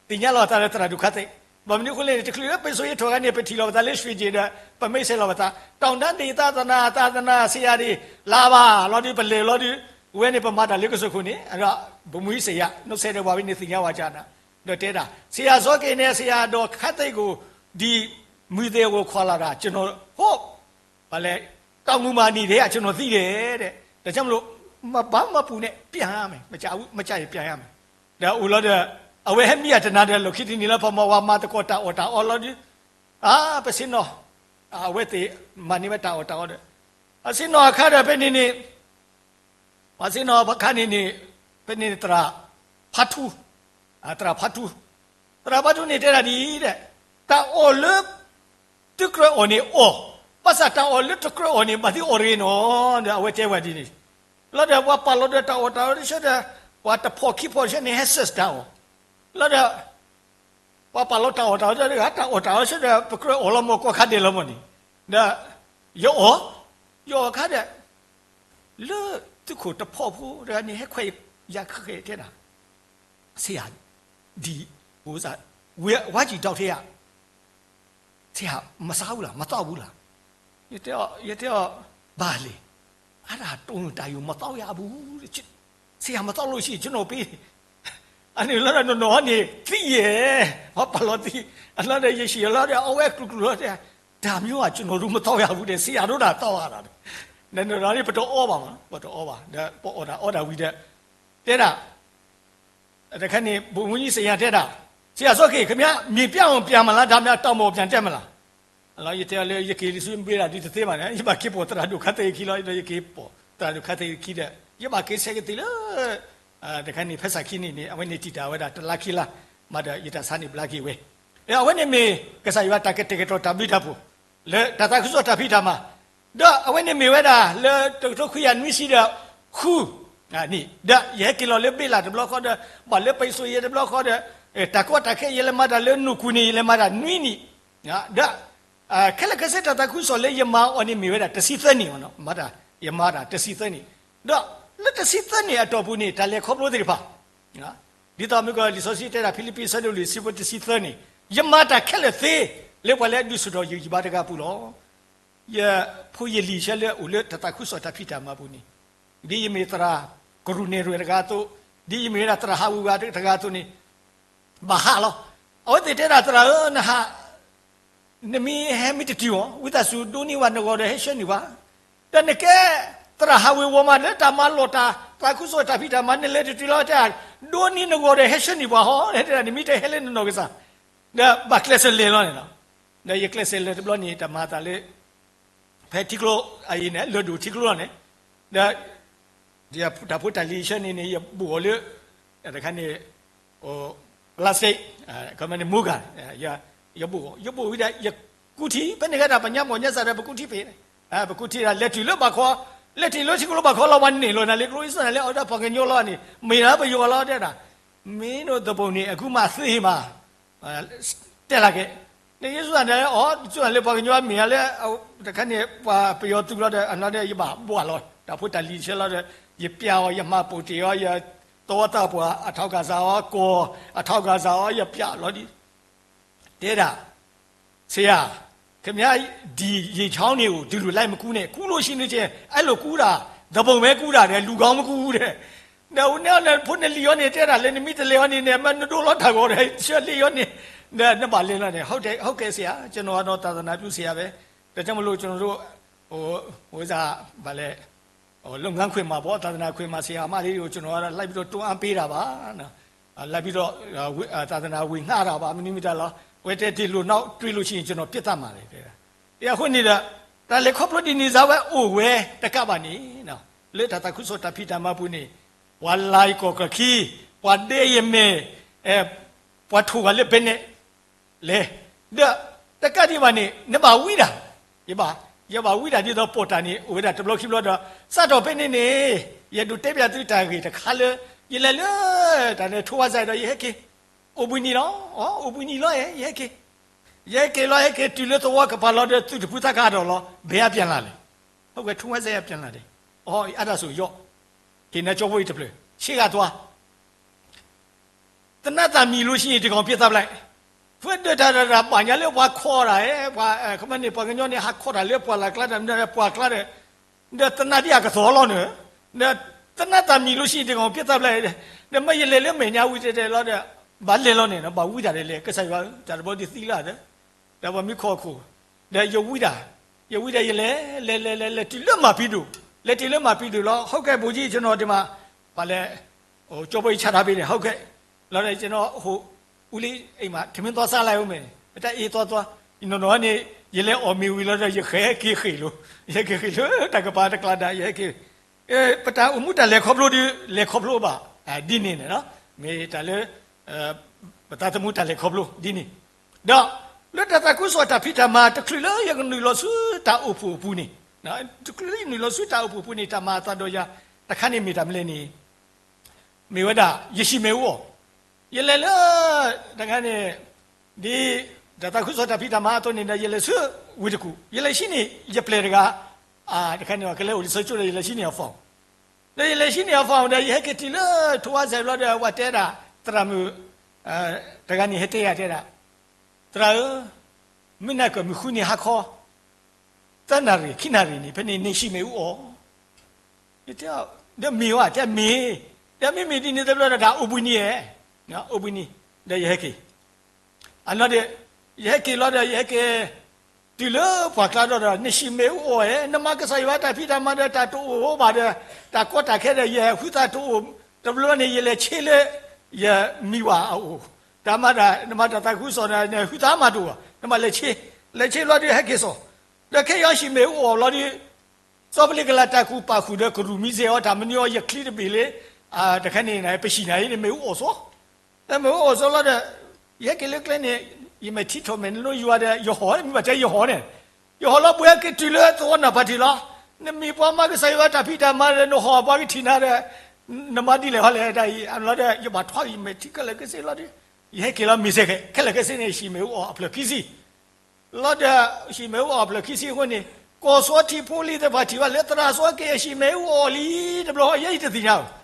သ့ၣ်ညါလီၤသးဒီးသရၣ်ဒိၣ်ခါသ့ၣ်, ဘၣ်မနုၤအဃိလဲၣ်န့ၣ် တချုးလၢပစိၤယဲၢ်ထီၣ်ဂၤန့ၣ် ပထံၣ်လီၤပသးလၢ ရွှေကျင် ဒီး ပမိတ်ဆက်လီၤပသး, တောင်တန်းဒေသ သာသနာ သာသနာဆရာတွေ လာပါ လီၤဒီး ပလဲၤလီၤဒီး ဝဲန့ၣ် ပမၤတၢ်လၢကစၢၢ်ခိၣ်န့ၣ် ဒီး ဗိုလ်မှူးကြီးစိန်က နီၢ်ဆဲးဒီးဝဲန့ၣ် သ့ၣ်ညါဝဲကနၤ ဒီးတဲဒၣ် ဆရာဇော်က့န့ၣ် ဆရာဒေါ်ခါသ့ၣ်ကို ဒီး မုၢ်သ့ၣ်ကို ခွါလာတာ ကျွန်တော် ဟို ဘာလဲ တောင်ငူမှာနေတယ် ကျွန်တော်သိတယ်တဲ့, ဒါကြောင့်မလို့ မဘာမှမပူနဲ့ ပြန်ရမယ် မကြာဘူး မကြာရင်ပြန်ရမယ်. ဒီးအိၣ်လီၤဒီး အဝဲဟဲမံအတနၤဒီး လီၢ်ခံတနံၤလၢ ပမၤဝၤမၤသကိးတၢ်အီၣ်တၢ်အီလီၤဒီး အါ ပဆ့ၣ်နီၤ အဝဲသ့ၣ်မၤန့ၢ်ဝဲတၢ်အီၣ်တၢ်အီဒီး အဆ့ၣ်နီၤအခါဒီး ဖဲန့ၣ်န့ၣ် ပှၤဆ့ၣ်နီၤအခါန့ၣ်န့ၣ် ဖဲန့ၣ်သရၣ်ဖါထူ, သရၣ်ဖါထူ, သရၣ်ဖါထူန့ၣ်တဲဒၣ်ဒ်အံၤဒီး တၢ်အီၣ်လၢ သုကြၢးအီၣ်န့ၣ်အီၣ်, ဘၣ်ဆၣ်တၢ်အီၣ်လၢတကြၢးအီၣ်န့ၣ် ဘၣ်သုအီၣ်တဂ့ၤနီၤ ဒီးအဝဲတဲဝဲဒ်န့ၣ်, လီၤဒီးပှၤပာ်လီၤဒီးတၢ်အီၣ်တၢ်အီတဆၢဒီး ပှၤတဖီၣ်ခံဖီၣ်တဆၢန့ၣ် ဟဲစၢၣ်တၢ်အီၣ်, လီၤဒီး ပှၤပာ်လီၤတၢ်အီၣ်တၢ်အီတဂၤ တၢ်အီၣ်တၢ်အီဆၢဒီး ပကြၢးအီၣ်လီၤမ့ၢ်ကီၢ်ခါဒဲးလီၤမ့ၢ်န့ၣ်, ဒီး ယအီၣ်, ယအီၣ်ခါဒီး လၢသုးခိၣ်တဖီၣ်ဖိတဂၤန့ၣ် ဟဲခွဲးယာ်ခဲခဲတဲဒၣ် ဆရာ, ဒီ ဟိုစား ဝါကျီတောက်ထဲက ဆရာ မစားဘူးလား မသောက်ဘူးလား, ယတဲအီၤ ယတဲအီၤ ဘာလဲ, အဲ့ဒါ တုံးတာယူ မသောက်ရဘူးတဲ့, ဆရာ မသောက်လို့ရှိရင် ကျွန်တော်ပေး အန့ၣ်လီၤဒီး နီၢ်နီၢ်န့ၣ် သံယဲၢ်, ပှၤပာ်လီၤသံ, အလီၤဒီး ယဟံၣ်လီၤဒီး အဝဲကျူကျူလီၤဒီး ဒါမျိုးက ကျွန်တော်တို့ မသောက်ရဘူးတဲ့, ဆရာတို့သာ သောက်ရတာတဲ့, နီၢ်နီၢ်န့ၣ် ပတအီဘၣ်မး, ပတအီဘၣ်, ဒီးပအီၣ်တၢ်အီတၢ်ဝံၤဒီး တဲဒၣ် တခါန့ၣ် ဗိုလ်မှူးကြီးစိန်က တဲဒၣ်, ဆရာစောက့ ခင်ဗျား မြေပြားအောင်ပြန်မလား ဒါမှ တောင်ပေါ်ပြန်တက်မလား, လီၤ ယတဲအီၤလၢ ယက့ၤလံဆူ မ့ၢ်ဒၣ်ဒုးတသ့ဘၣ်န့ၣ် ယဘၣ်က့ၤပိာ်သရၣ်ဒိၣ်ခါသ့ၣ်ခံလီၤ, ဒီးယက့ၤပိာ်သရၣ်ဒိၣ်ခါသ့ၣ်ခံဒီး ယဘၣ်က့ၤဆဲးကသံၣ်လၢ တခါန့ၣ် ဖဲစးခံန့ၣ်န့ၣ် အဝဲန့ၣ်တံာ်တာ်ဝဲဒၣ်တလါခံလါ, မၤဒီးယတၢ်ဆါန့ၣ်ဘျါက့ၤဝဲ, အဝဲန့ၣ်မ့ၢ်ကစၢ်ယွၤတၢ်ကတဲာ်ကတီၤတၢ်ဘျုးတၢ်ဖှိၣ် လၢတၢ်သးခုကစီၣ်တၢ်ဖံးတၢ်မၤ, ဒီးအဝဲန့ၣ်မ့ၢ်ဝဲဒၣ်လၢတကထိခွံကယၤနွံဆံဒီးဃု န့ၣ်, ဒီးယဟဲက့ၤလီၤလၢဘ့လးတဘျီဃီဒီး ဘၣ်လၢပံၤစိၤယဲတဘျီဃီဒီး တၢ်ကီတၢ်ခဲယလဲၤမၤတၢ်လၢနူၢ်ကူၣ်န့ၣ် ယလဲၤမၤတၢ်နွံနံၣ်, ဒီး ခဲလၢာ်ခဲဆ့တၢ်သးခုကစီၣ်လၢယမၤအီၤန့ၣ်မ့ၢ်ဝဲဒၣ်တဆံသၢနံၣ်, ယမၤတၢ်တဆံသၢနံၣ်, ဒီးလၢတဆံသၢနံၣ်အတီၢ်ပူၤန့ၣ် တၢ်လဲၤခီဖျိသ့ၣ်တဖၣ်, ဒ်သိးမ့ၢ်ကီးလံာ်စီဆှံတဲဒၣ်ဖံလံးပံးအဆၢဒိၣ်လွံၢ်အဆၢဖိတဆံသၢန့ၣ်, ယမၤတၢ်ခဲလၢာ်သ့ လၢပှၤလၢအဒုးဆူၣ်ထီၣ်ယဂံၢ်ဘါတဂၤအပူၤလီၤ. ယဖိယလံၤဆၢလၢအအိၣ်လၢတၢ်သးခုကစီၣ်တၢ်ဖံးတၢ်မၤပူၤန့ၣ်, ဒ်ယမ့ၢ်သရၣ်ကရူၢ်နဲၣ်ရွဲၣ်တဂၤအသိး, ဒ်ယမ့ၢ်ဝဲဒၣ်သရၣ်ဟးဝ့ၤဝါတဂၤအသိးန့ၣ် ဘၣ်ဟးလီၤ. အဝဲသ့ၣ်တဲဒၣ် သရၣ်ဧၢ, နဟး, နမ့ၢ်ဟဲမ့ၢ်တတုၤအီၤ ဝံသးစူၤဒိးန့ၢ်ဝဲနဂီၤဒီးဟဲဆှၢန့ၢ်ပှၤ, ဒီးနကဲသရၣ်ဟးဝ့ၤဝီၤမး လၢတၢ်မၤလီၢ်တၢ် သးခုကစီၣ်တၢ်ဖံးတၢ်မၤန့ၣ် လဲၤတတုၤလီၤတဲ, ဒိးန့ၢ်နဂီၤဒီးဟဲဆှၢန့ၢ်ပှၤဟီ, တဲဒၣ် နမ့ၢ်တဟဲလၢနနီၢ်ကစၢ်, ဒီးဘၣ်ကျဲးစၢးလဲၤလီၤန့ၣ်လီၤ. ဒီးယကျဲးစၢးလဲၤတဘျီန့ၣ် တၢ်မၤအသးလၢ ဖဲထံကျိအံၤန့ၣ် လၢၢ်ဒိၣ်ထံကျိလီၤန့ၣ်, ဒီး တၢ်ဖိတၢ်လံၤဆၢန့ၣ်န့ၣ် ယဘိၣ်အီၤလၢ တခါန့ၣ် plastic, ကမန့ၣ် မူဂၤ, ယဘိၣ်အီၤ ယဘိၣ်ဝံၤဒီး ယကူးထံ ဖဲန့ၣ်ကဲဒၣ် ပညါမီၢ်ညါစၢ်ဒီး ပကူးထံဖဲန့ၣ်, ပကူးထံဒၣ် လဲၤတုၤလၢဘၣ်ခီ, လဲၤတုၤလၢထံကျိဘၣ်ခီလီၤ ပှၤန့ၢ်လီၤနၤလၢကျိအံၤစၢ်နၤလၢ အီၤဒီးပှၤကညီလီၤန့ၣ် မ့ၢ်လၢပယီၤလီၤတဲဒၣ်, မ့ၢ်ဒိၣ်သပူၤန့ၣ် အခုမှသ့မး တဲလၢက့ၤ, န့ၣ်ယဲစၢ်နၤလၢ အီၤ စၢ်နၤလၢပှၤကညီမ့ၢ်ဧါလၢ တခါန့ၣ် ပှၤပယီၤသုးလီၤဒီး အနီၢ်ဒီး ယဘၣ်ဘှၣ်လီၤ တၢ်ဖိတၢ်လံၤဆၢလီၤဒီး ယပျးအီၤ ယမၤပိာ်တ့ၢ်အီၤ ယသဝီသးပှၢ်အထီၣ်ကစၢ်အီၤ ကီၢ်အထီၣ်ကစၢ်အီၤ ယပျးလီၤဒ် တဲဒၣ် ဆရာ, ခင်ဗျား ဒီရေချောင်းတွေကို ဒီလိုလိုက်မကူးနဲ့, ကူးလို့ရှိရင် အဲလိုကူးတာ, သဘုံပဲကူးတာတဲ့, လူကောင်းမကူးဘူးတဲ့. ဒီးအဝဲန့ၣ် ဖိနလံၤအီၤန့ၣ် တဲဒၣ်လၢ နမ့ၢ်တလဲၤအီၤန့ၣ်န့ၣ် မ့ၢ်နဒိလီၤတၢ်ဂီၤဒီး ဆှၢလံအီၤန့ၣ်, ဒီးနဘၣ်လဲၤလီၤန့ၣ်, ဟုတ်တယ်, ဟုတ်ကဲ့ဆရာ, ကျွန်တော်ကတော့ သာသနာပြုဆရာပဲ, ဒါကြောင့်မလို့ ကျွန်တော်တို့ ဟို ဟိုစား ဘာလဲ လုပ်ငန်းခွင်မှာပေါ့, သာသနာခွင်မှာ ဆရာမလေးတွေကို ကျွန်တော်ကတော့ လိုက်ပြီးတော့ တွန်းအားပေးတာပါနော်, လိုက်ပြီးတော့ သာသနာဝင်ငှတာပါ, မနုၤမတၤလီၤ, ဝဲတဲ ဒီလိုနောက်တွေ့လို့ရှိရင် ကျွန်တော် ပစ်သတ်မှာလေ တဲဒၣ်. အဃိန့ၣ်ဒီး တၢ်လဲၤခီဖျိဒ်န့ၣ်စ့ၢ်ဝဲအိၣ်ဝဲတကးဘၣ်န့ၣ်, လၢတၢ်သးခုကစီၣ်တၢ်ဖံးတၢ်မၤပူၤန့ၣ်, ပှၤလၤယကီၢ်ကီၢ်ခံ, ပှၤဒဲယမဲာ်, ပှၤထိၣ်ဂၤလၢဘဲနဲၣ် လဲၤ, ဒီးတကးဒံးဘၣ်န့ၣ် နဘၣ်ဝံဒၣ်, ယဘၣ်, ယဘၣ်ဝံဒၣ်ဒ်သိးပိာ်တၢ်န့ၣ် အိၣ်ဝဲဒၣ်တဘျီခံဘျီဒီး စးထီၣ်ဖဲန့ၣ်န့ၣ် ယအဲၣ်ဒိးတဲပၠးသုတၢ်ဂ့ၢ်တခါလၢ ယလဲၤလၢတၢ်န့ၣ် ထိဝါစဲဒီး ယဟဲက့ၤ အိၣ်ဘှံးနံၤလီၤ, အိၣ်ဘှံးနံၤလီၤ, ယဟဲက့ၤ, ယဟဲက့ၤလီၤ, ဟဲက့ၤတုၤလၢသဝီကပၤလီၤဒီး သုးတဖုသးကါဒီးလီၤ, ဘယ်ကပြန်လာလဲ, ဟုတ်ကဲ့, ထိုဝါစဲကပြန်လာတယ်, အါဒၣ်ဆိုးရော့, က့ၤနၢကၠီဖိအံၤတဖျၢၣ်, ဆ့ကၤသွား သေနတ်သံမြည်လို့ရှိရင် ဒီကောင်ပစ်သတ်လိုက်, ဖဲဒၢးတၢ်တၢ်တၢ်ဘၣ်ညါလၢပှၤခိးတၢ်, ပှၤ, ခမန့ၣ် ပှၤကညီန့ၣ် ဟးခိးတၢ်လၢပှၢ်လၢ်ကျါ, တၢ်မနုၤဒီးပှၢ်ကျါဒီး, ဒီးသေနတ်ဒ်အကသီလီၤန့ၣ်, ဒီးသေနတ်သံမြည်လို့ရှိရင် ဒီကောင်ပစ်သတ်လိုက်, ဒီးမ့ၢ်ယလဲၤလၢမဲာ်ညါဝံၤတဲတဲလီၤဒီး, ဘၣ်လဲၤလီၤန့ၣ်, ဘၣ်ဝံတၢ်ဒီးလဲၤ, ကစၢ်ယွၤဧၢ, တၢ်တဘီဒ်သံလၢဒီး ဒီးပှၤမ့ၢ်ခိးအခိၣ်, ဒီးယဝံဒၣ်, ယဝံဒၣ်ယလဲၤ, လဲၤလဲၤလဲၤလဲၤတုၤလၢမၤပံၤဒိၣ်, လဲၤတုၤလၢမၤပံၤဒိၣ်လီၤ, ဟုတ်ကဲ့ ဗိုလ်ကြီး ကျွန်တော်ဒီမှာ, ပှၤလဲၤ, ကၠီဖိအံၤဆါတၢ်ဖဲန့ၣ်, ဟုတ်ကဲ့, လီၤဒီး ကျွန်တော် ဟို ဦးလေးအိမ်မှာ ထမင်းသွားစားလိုက်ဦးမယ်, တၢ်အ့ၣ်သွားသွား, နီၢ်နီၢ်န့ၣ် ယလဲၤအီၣ်မ့ၤဝံၤလီၤဒီး ယဟဲက့ၤဃ့ၢ်လိာ်, ယဟဲက့ၤဃ့ၢ်လၢတၢ်ကပၤတကျါဒၣ်, ယဟဲက့ၤ ပတၢ်အိၣ်မူတၢ်လဲၤခီဖျိဒီး လဲၤခီဖျိဘၣ်, ဒ်န့ၣ်န့ၣ်, မ့ၢ်တၢ်လၢ ပသးသမူတၢ်လဲၤခီဖျိဒ်န့ၣ်, ဒီးလၢတၢ်သးခုကစီၣ်တၢ်ဖံးတၢ်မၤ တချုးလၢယကနုာ်လီၤဆူတၢ်အိၣ်ဖှိၣ်အပူၤန့ၣ်, တချုးလၢယနုာ်လီၤဆူတၢ်အိၣ်ဖှိၣ်အပူၤန့ၣ် တၢ်မၤအသးဒီးယၤ တခါန့ၣ်မ့ၢ်တၢ်မနုၤလဲၣ်န့ၣ် မ့ၢ်ဝဲဒၣ် ယဟံၣ်မ့ၣ်အူအီၣ်, ယလဲၤလၢ တခါန့ၣ် ဒ်တၢ်သးခုကစီၣ်တၢ်ဖံးတၢ်မၤအသိးန့ၣ်ဒီး ယလဲၤဆူဝ့ၢ်တကူၣ်, ယလဲၤဆံန့ၣ် ယပျဲၢ်တဂၤ, တခါန့ၣ် ကလဲၤအိၣ်လံဆၢကၠိဒီး ယလဲၤဆံန့ၢ်အီၤ phone, ဒီးယလဲၤဆံန့ၢ်အီၤ phone ဒီး ယဟဲက့ၤတုၤလၢထိဝါစဲးဘျီဒီး အဝဲတဲဒၣ် သရၣ်မုၣ် တဂၤန့ၣ် ဟဲတဲယၤတဲဒၣ်, သရၣ်ဧၢ, မုၢ်နၤကမုၢ်ဃုန့ၣ်ဟါခီ သၢနၣ်ရံၣ် ခံနၣ်ရံၣ်န့ၣ် ဖဲန့ၣ် နဟံၣ်မ့ၣ်အူအီၣ်, ယတဲ, ဒီးမ့ၢ်ဝဲ တဲမ့ၢ်, ဒီးမ့မ့ၢ်ဒ်န့ၣ်တဘျီဒီး တၢ်အိၣ်ဘှံးနံၤဧါ, အိၣ်ဘှံးနံၤ, ဒီးယဟဲက့ၤ, အနီၢ်ဒီး ယဟဲက့ၤလီၤဒီး ယဟဲက့ၤ တုၤလၢပှၢ်ကျါဒီး နဟံၣ်မ့ၣ်အူအီၣ်ဧါ, နမၤကစၢ်ယွၤတၢ်ဖံးတၢ်မၤဒီး တၢ်တအိၣ်ဘၣ်ဒီး တၢ်ကီတၢ်ခဲဒီး ယဟုသးတအိၣ်, တဘျီန့ၣ် ယလဲၤဆ့လၢ ယမံၤဝၤအအိၣ်, တၢ်မၤတၢ် နမၤတၢ်သးခုကစီၣ်န့ၣ် နဟုသးမးတအိၣ်ဘၣ်, နဘၣ်လဲၤဆ့, လဲၤဆ့လီၤဒီး ဟဲက့ၤစိာ်, ဒီးခဲအံၤဟံၣ်မ့ၣ်အူအီၣ်လီၤဒီး စီၤပလ့းကလးတၢ်ကူၣ်ပာ်ဃုာ်ဒီး ကရူၢ်မံစဲးအီၤ တၢ်မနုၤအီၤ ယချံတဘ့ၣ်လၢ တခါန့ၣ် ပဟံၣ်နၤအံၤန့ၣ် မ့ၣ်အူအီၣ်စီ, မ့ၣ်အူအီၣ်စီလီၤဒီး ယဟဲက့ၤလၢကျဲန့ၣ် ယမဲာ်ထံထီၣ်မဲာ်န့ၣ်လၢယွၤဒီး ယဟီၣ် မ့ၢ်ဘၣ်တဲယဟီၣ်န့ၣ်, ယဟီၣ်လီၤဘှဲက့ၤတုၤလၢသဝီနၢ်ဖးထံးလီၤ. နမ့ၢ်ပှၤမၤကစၢ်ယွၤတၢ်ဖံးတၢ်မၤဒီး နဟီၣ်ပှၤကထံၣ်နၤဒီး နမၤဒ်လဲၣ်ဟီလဲၣ်တၢ်အံၤ အလီၤဒီး ယဘၣ်ထွါယမဲာ်ထံခဲလၢာ်ခဲဆ့လီၤဒီး ယဟဲက့ၤလီၤမ့ၢ်စ့ၢ်ကီး ခဲလၢာ်ခဲဆ့န့ၣ် ဟံၣ်မ့ၣ်အူအီၣ်အဖျၢၣ်ခံဆံ လီၤဒီး ဟံၣ်မ့ၣ်အူအီၣ်အဖျၢၣ်ခံဆံအဃိန့ၣ် ကီၢ်စီထံဖိလံၤသ့ၣ်တဖၣ်ထံၣ်ဘၣ်လၢသရၣ်စီၤက့ၤအဟံၣ်မ့ၣ်အူအီၣ်လံတဘျီ ယဲယတသ့ၣ်ညါဘၣ်.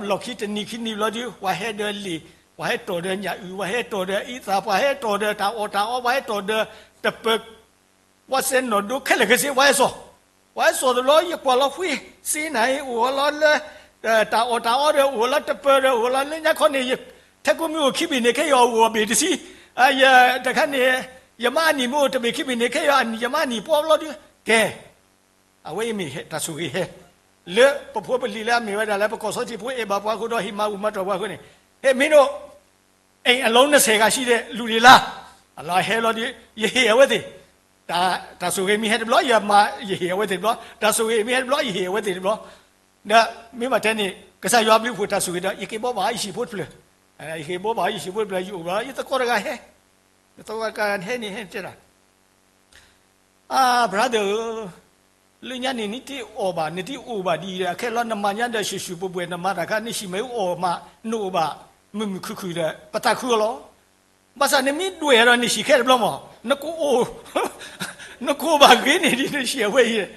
လီၢ်ခံတနံၤခံနံၤဘျီဒီး ပှၤဟဲဒီးလံာ်, ပှၤဟဲတီၢ်ဒီးညၣ်အုၣ်, ပှၤဟဲတီၢ်ဒီးအံသၣ်, ပှၤဟဲတီၢ်ဒီးတၢ်အီၣ်တၢ်အီ, ပှၤဟဲတီၢ်ဒီးတပၢၤ ပှၤစဲးနီၣ်ဒိခဲလၢာ်ခဲဆ့ ပှၤဟဲစိာ်, ပှၤဟဲစိာ်တဘျီ ယကွၢ်လီၤဃ့စ့နၤအံၤ အိၣ်ဝဲလီၤလၢ တၢ်အီၣ်တၢ်အီဒီး အိၣ်ဝဲလီၤတပၢၤဒီး အိၣ်ဝဲလီၤလၢညါခီန့ၣ် ထဲကိးမံၤအိၣ်ခံဘ့ၣ်န့ၣ် ခဲအံၤအိၣ်ဘ့ၣ်တဆံ, တခါန့ၣ် ယမါအနံၣ်မ့ၢ်အိၣ်တဘ့ၣ်ခံဘ့ၣ်န့ၣ် ခဲအံၤယမါအနံၣ်ပှဲၤလီၤဒီး ကဲ အဝဲအံၤမ့ၢ်တၢ်ဆိၣ်ဂ့ၤဟဲ လၢပဖိပလံၤလၢအမ့ၢ်ဝဲဒၣ်လၢပကီၢ်စီထံဖိအဲၣ်ဘၣ်ပှၤအဃိဒီး ဟ့ၣ်မၤဘူၣ်မၤတီၢ်ပှၤအဃိန့ၣ်, ဟဲမ့ၢ်ဒိၣ် အိမ်အလုံးနှစ်ဆယ် ကဟံးဒီးလူၤန့ၣ်လါ, အလီၤဟဲလီၤဒီး ယဟ့ၣ်အဝဲသ့ၣ်, တၢ်ဆိၣ်ဂ့ၤမ့ၢ်ဟဲတဘျီ ယမၤ ယဟ့ၣ်အဝဲသ့ၣ်တဘျီ, တၢ်ဆိၣ်ဂ့ၤမ့ၢ်ဟဲတဘျီ ယဟ့ၣ်အဝဲသ့ၣ်တဘျီ, ဒီးမ့ၢ်ဘၣ်တဲန့ၣ် ကစၢ်ယွၤဘျုးဖှိၣ်တၢ်ဆိၣ်ဂ့ၤဒီး ယက့ၤဘိးဘၣ်ယဟံၣ်ဖိတဖျၢၣ်, ယက့ၤဘိးဘၣ်ယဟံၣ်ဖိတဖျၢၣ် ယအိၣ်ဘၣ် ယသကိးတဂၤဟဲ, ယသကိးတဂၤဟဲန့ၣ် ဟဲတဲဒၣ် အါ brother ဧၢ, လၢညါန့ၣ် နတအီၣ်ဘၣ် နတအိၣ်ဘၣ်ဒ်အံၤဒီး အခဲလီၤနမၤညါဒီး ဆူၣ်ဆူၣ်ပှဲၤပှဲၤ နမၤတၢ်ခါ နဟံၣ်မ့ၢ်အူအီၣ်မး နအိၣ်ဘၣ်မုာ်မုာ်ခုၣ်ခုၣ်ဒီး ပသးခုအီၤလီၤ. ဘၣ်ဆၣ်နမ့ၢ်ဒွဲၣ်ဒီး နဟံၣ်ခဲတဘျီမး နကအိၣ် နကအိၣ်ဘၣ်ဂ့ၤန့ၢ်ဒ်နဟံၣ်အဝဲအံၤ,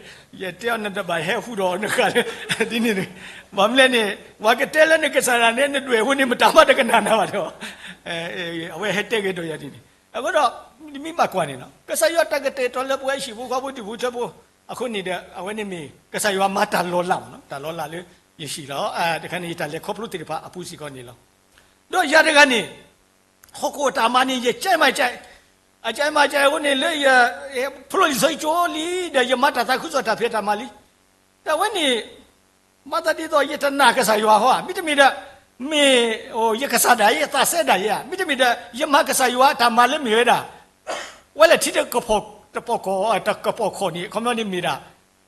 ယတဲအီၤ နတဘၣ်ဟဲဟူဒီးနဃၣ်လၢ ဒ်န့ၣ်န့ၣ်, ဘၣ်မနုၤလဲၣ်န့ၣ် ပှၤကတဲလၢနကစၢ်ဒၣ်န့ၣ် နဒွဲၣ်အဃိန့ၣ် မတၤမးတကနၣ်နၤဘၣ်ဒီး အဝဲဟဲတဲဂ့ၤဒီးယၤဒ်န့ၣ်, အဃိဒီး မ့ၢ်ဘၣ်ကွၢ်န့ၣ်လီၤ ကစၢ်ယွၤတၢ်ကတဲာ်ကတီၤလၢပဝဲဟံၣ်ဖိဃီဖိဒူၣ်ဖိထၢဖိ အဃိန့ၣ်ဒီး အဝဲန့ၣ်မ့ၢ် ကစၢ်ယွၤမၤတၢ်လီၤလးမး တၢ်လီၤလးလၢယဟံၣ်လီၤ. တခါန့ၣ် ယတၢ်လဲၤခီဖျိသ့ၣ်တဖၣ်အပူၤစ့ၢ်ကီးန့ၣ်လီၤ. ဒီးယၤတဂၤန့ၣ် ဟီၣ်ခိၣ်အတၢ်မၤန့ၣ် ယကဲမၤကဲ, အကဲမၤကဲအဃိန့ၣ် လၢယ ဖျိလံာ်စီဆှံကၠိလံဒီး ယမၤတၢ်သးခုကစီၣ်တၢ်ဖံးတၢ်မၤလံ. ဒီးအဝဲန့ၣ် မၤသးဒ်သိးယတနာ်ကစၢ်ယွၤဟီဧါ, မ့တမ့ၢ်ဒီး မ့ၢ် ယကစၢ်ဒၣ်ယဲ ယသးစဲဒၣ်ယဲဧါ, မ့တမ့ၢ်ဒီး ယမၤကစၢ်ယွၤအတၢ်မၤလၢမ့ၢ်ဝဲဒၣ် ဝဲလဲၣ်ထံတကပီၤကီၢ် တကပီၤခီၣ်န့ၣ် အခီပညီန့ၣ်မ့ၢ်ဒၣ်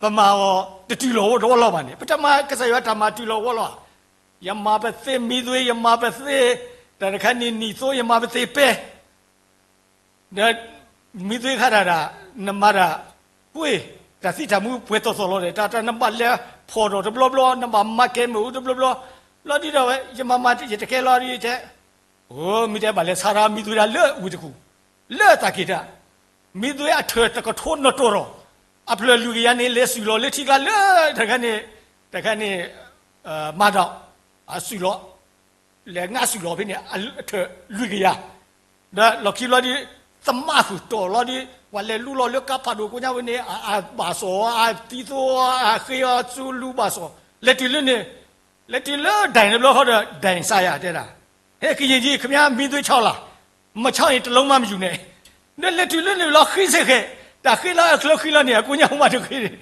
ပမၤအီၤတတုၤလီၤဝဲလီၤဘၣ်န့ၣ် ပတမၤကစၢ်ယွၤတၢ်မၤတုၤလီၤဝဲလီၤဧါ. ယမၤပသ့မံသွ့ ယမၤပသ့ တၢ်တခါန့ၣ် နံၣ်သိ ယမၤပသ့ပဲ ဒီး မံသွ့ခါတၢ်ဒၣ် နမၤတၢ် ကွ့ တၢ်သံတၢ်မူပှဲၤသိးသိးလီၤဒီး တၢ်တၢ်နဘၣ်လဲၤဖီၣ်ထီၣ်တဘျီဘျီ နဘၣ်မၤကဲမ့ၣ်အူတဘျီဘျီ လီၤဒုဒီးဝဲ ယမၤမၤယတကဲလီၤဒ်တဲ အိ မ့ၢ်တဲဘၣ်လဲၤဆါဒီး မံသွ့ဒၣ်လၢဝ့ၢ်တကူၣ် လၢတၢ်က့ၤတၢ် မံသွ့အထၢၣ်တကထိနတီၢ်ထီၣ် အဖျၢၣ်လွံၢ်ကယၤန့ၣ် လဲၤစုၣ်လီၤလၢထံကျါလၢ တခါန့ၣ် တခါန့ၣ် မၤဒီး အစုၣ်လီၤ လဲၤငါစုၣ်လီၤဖဲန့ၣ် အထၢၣ်လွံၢ်ကယၤ ဒီးလီၢ်ခံလီၤဒီး သမၣ်ဃုာ်တီၢ်လီၤဒီး ပှၤလဲၤလူလီၤလၢကါဖးဒိၣ်ကိညါဝဲန့ၣ် အဘၣ်စီၣ် အသံသိ အဃ့အီၤ စူလူဘၣ်စီၣ် လဲၤတုၤလၢန့ၣ် လဲၤတုၤလၢဒၣ်တဘျီဃီဒီး ဒၣ်စါယၤတဲဒၣ် ဟဲကယံာ်ဒံး ခင်ဗျား မီးသွေးခြောက်လား မခြောက်ရင် တစ်လုံးမှ မယူနဲ့ ဒီးလဲၤတုၤလၢန့ၣ်လီၤဃ့စ့ၢ်ကီး တၢ်ဃ့လီၤအချၢဃ့လီၤန့ၣ် အကိညါဟိမးတဃ့န့ၣ်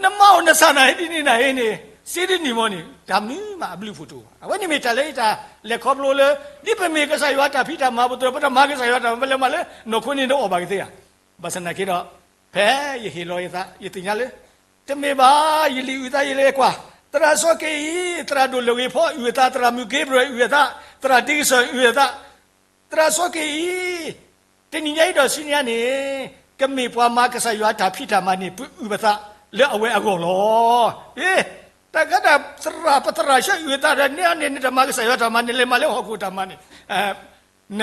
နမၤအိၣ်နဆၣ်နၤဟဲဒ်န့ၣ်နၤဟဲန့ၣ် စ့ဒ်န့ၣ်မီၢ်န့ၣ် တၢ်မနုၤမးအဘျုးဖှိၣ်တအိၣ်ဘၣ်. အဝဲန့ၣ်မ့ၢ်တၢ်လၢယတၢ်လဲၤခီဖျိလၢ ဒ်ပမ့ၢ်ကစၢ်ယွၤတၢ်ဖံးတၢ်မၤပတြၢၤ ပတမၤကစၢ်ယွၤတၢ်မၤ ပလဲၤမၤလၢနီၢ်ခိန့ၣ်ဒီးအီၣ်ဘၣ်ကသ့ဧါ. ဘၣ်ဆၣ်သနာ်က့ဒီး ဖဲယဟ့ၣ်လီၤယသး ယသ့ၣ်ညါလၢ တမ့ၢ်ဘၣ် ယလံာ်အုၣ်သးယလဲၤကွၢ် သရၣ်စီၤက့ၤအံၤ သရၣ်ဒိၣ်လၢၢ်ဂ့ၤဖီအုၣ်အသး သရၣ်မုၣ်က့ဘြၢၣ်အုၣ်အသး သရၣ်ဒ့ကစၢၢ်အုၣ်အသး သရၣ်စီၤက့ၤအံၤ တနံၤညါအံၤဒီးဆူညါန့ၣ် ကမ့ၢ်ပှၤမၤကစၢ်ယွၤတၢ်ဖံးတၢ်မၤန့ၣ် ပအုၣ်ပသးလၢအဝဲအဂီၢ်လီၤ. အ့ တၢ်ခါတၢ်သရၣ် ပသရၣ်ဆှၢအုၣ်အသးဒီး နဲအီၤန့ၣ် နတမၤကစၢ်ယွၤတၢ်မၤ နလဲၤမၤလၢဟီၣ်ခိၣ်တၢ်မၤန့ၣ် န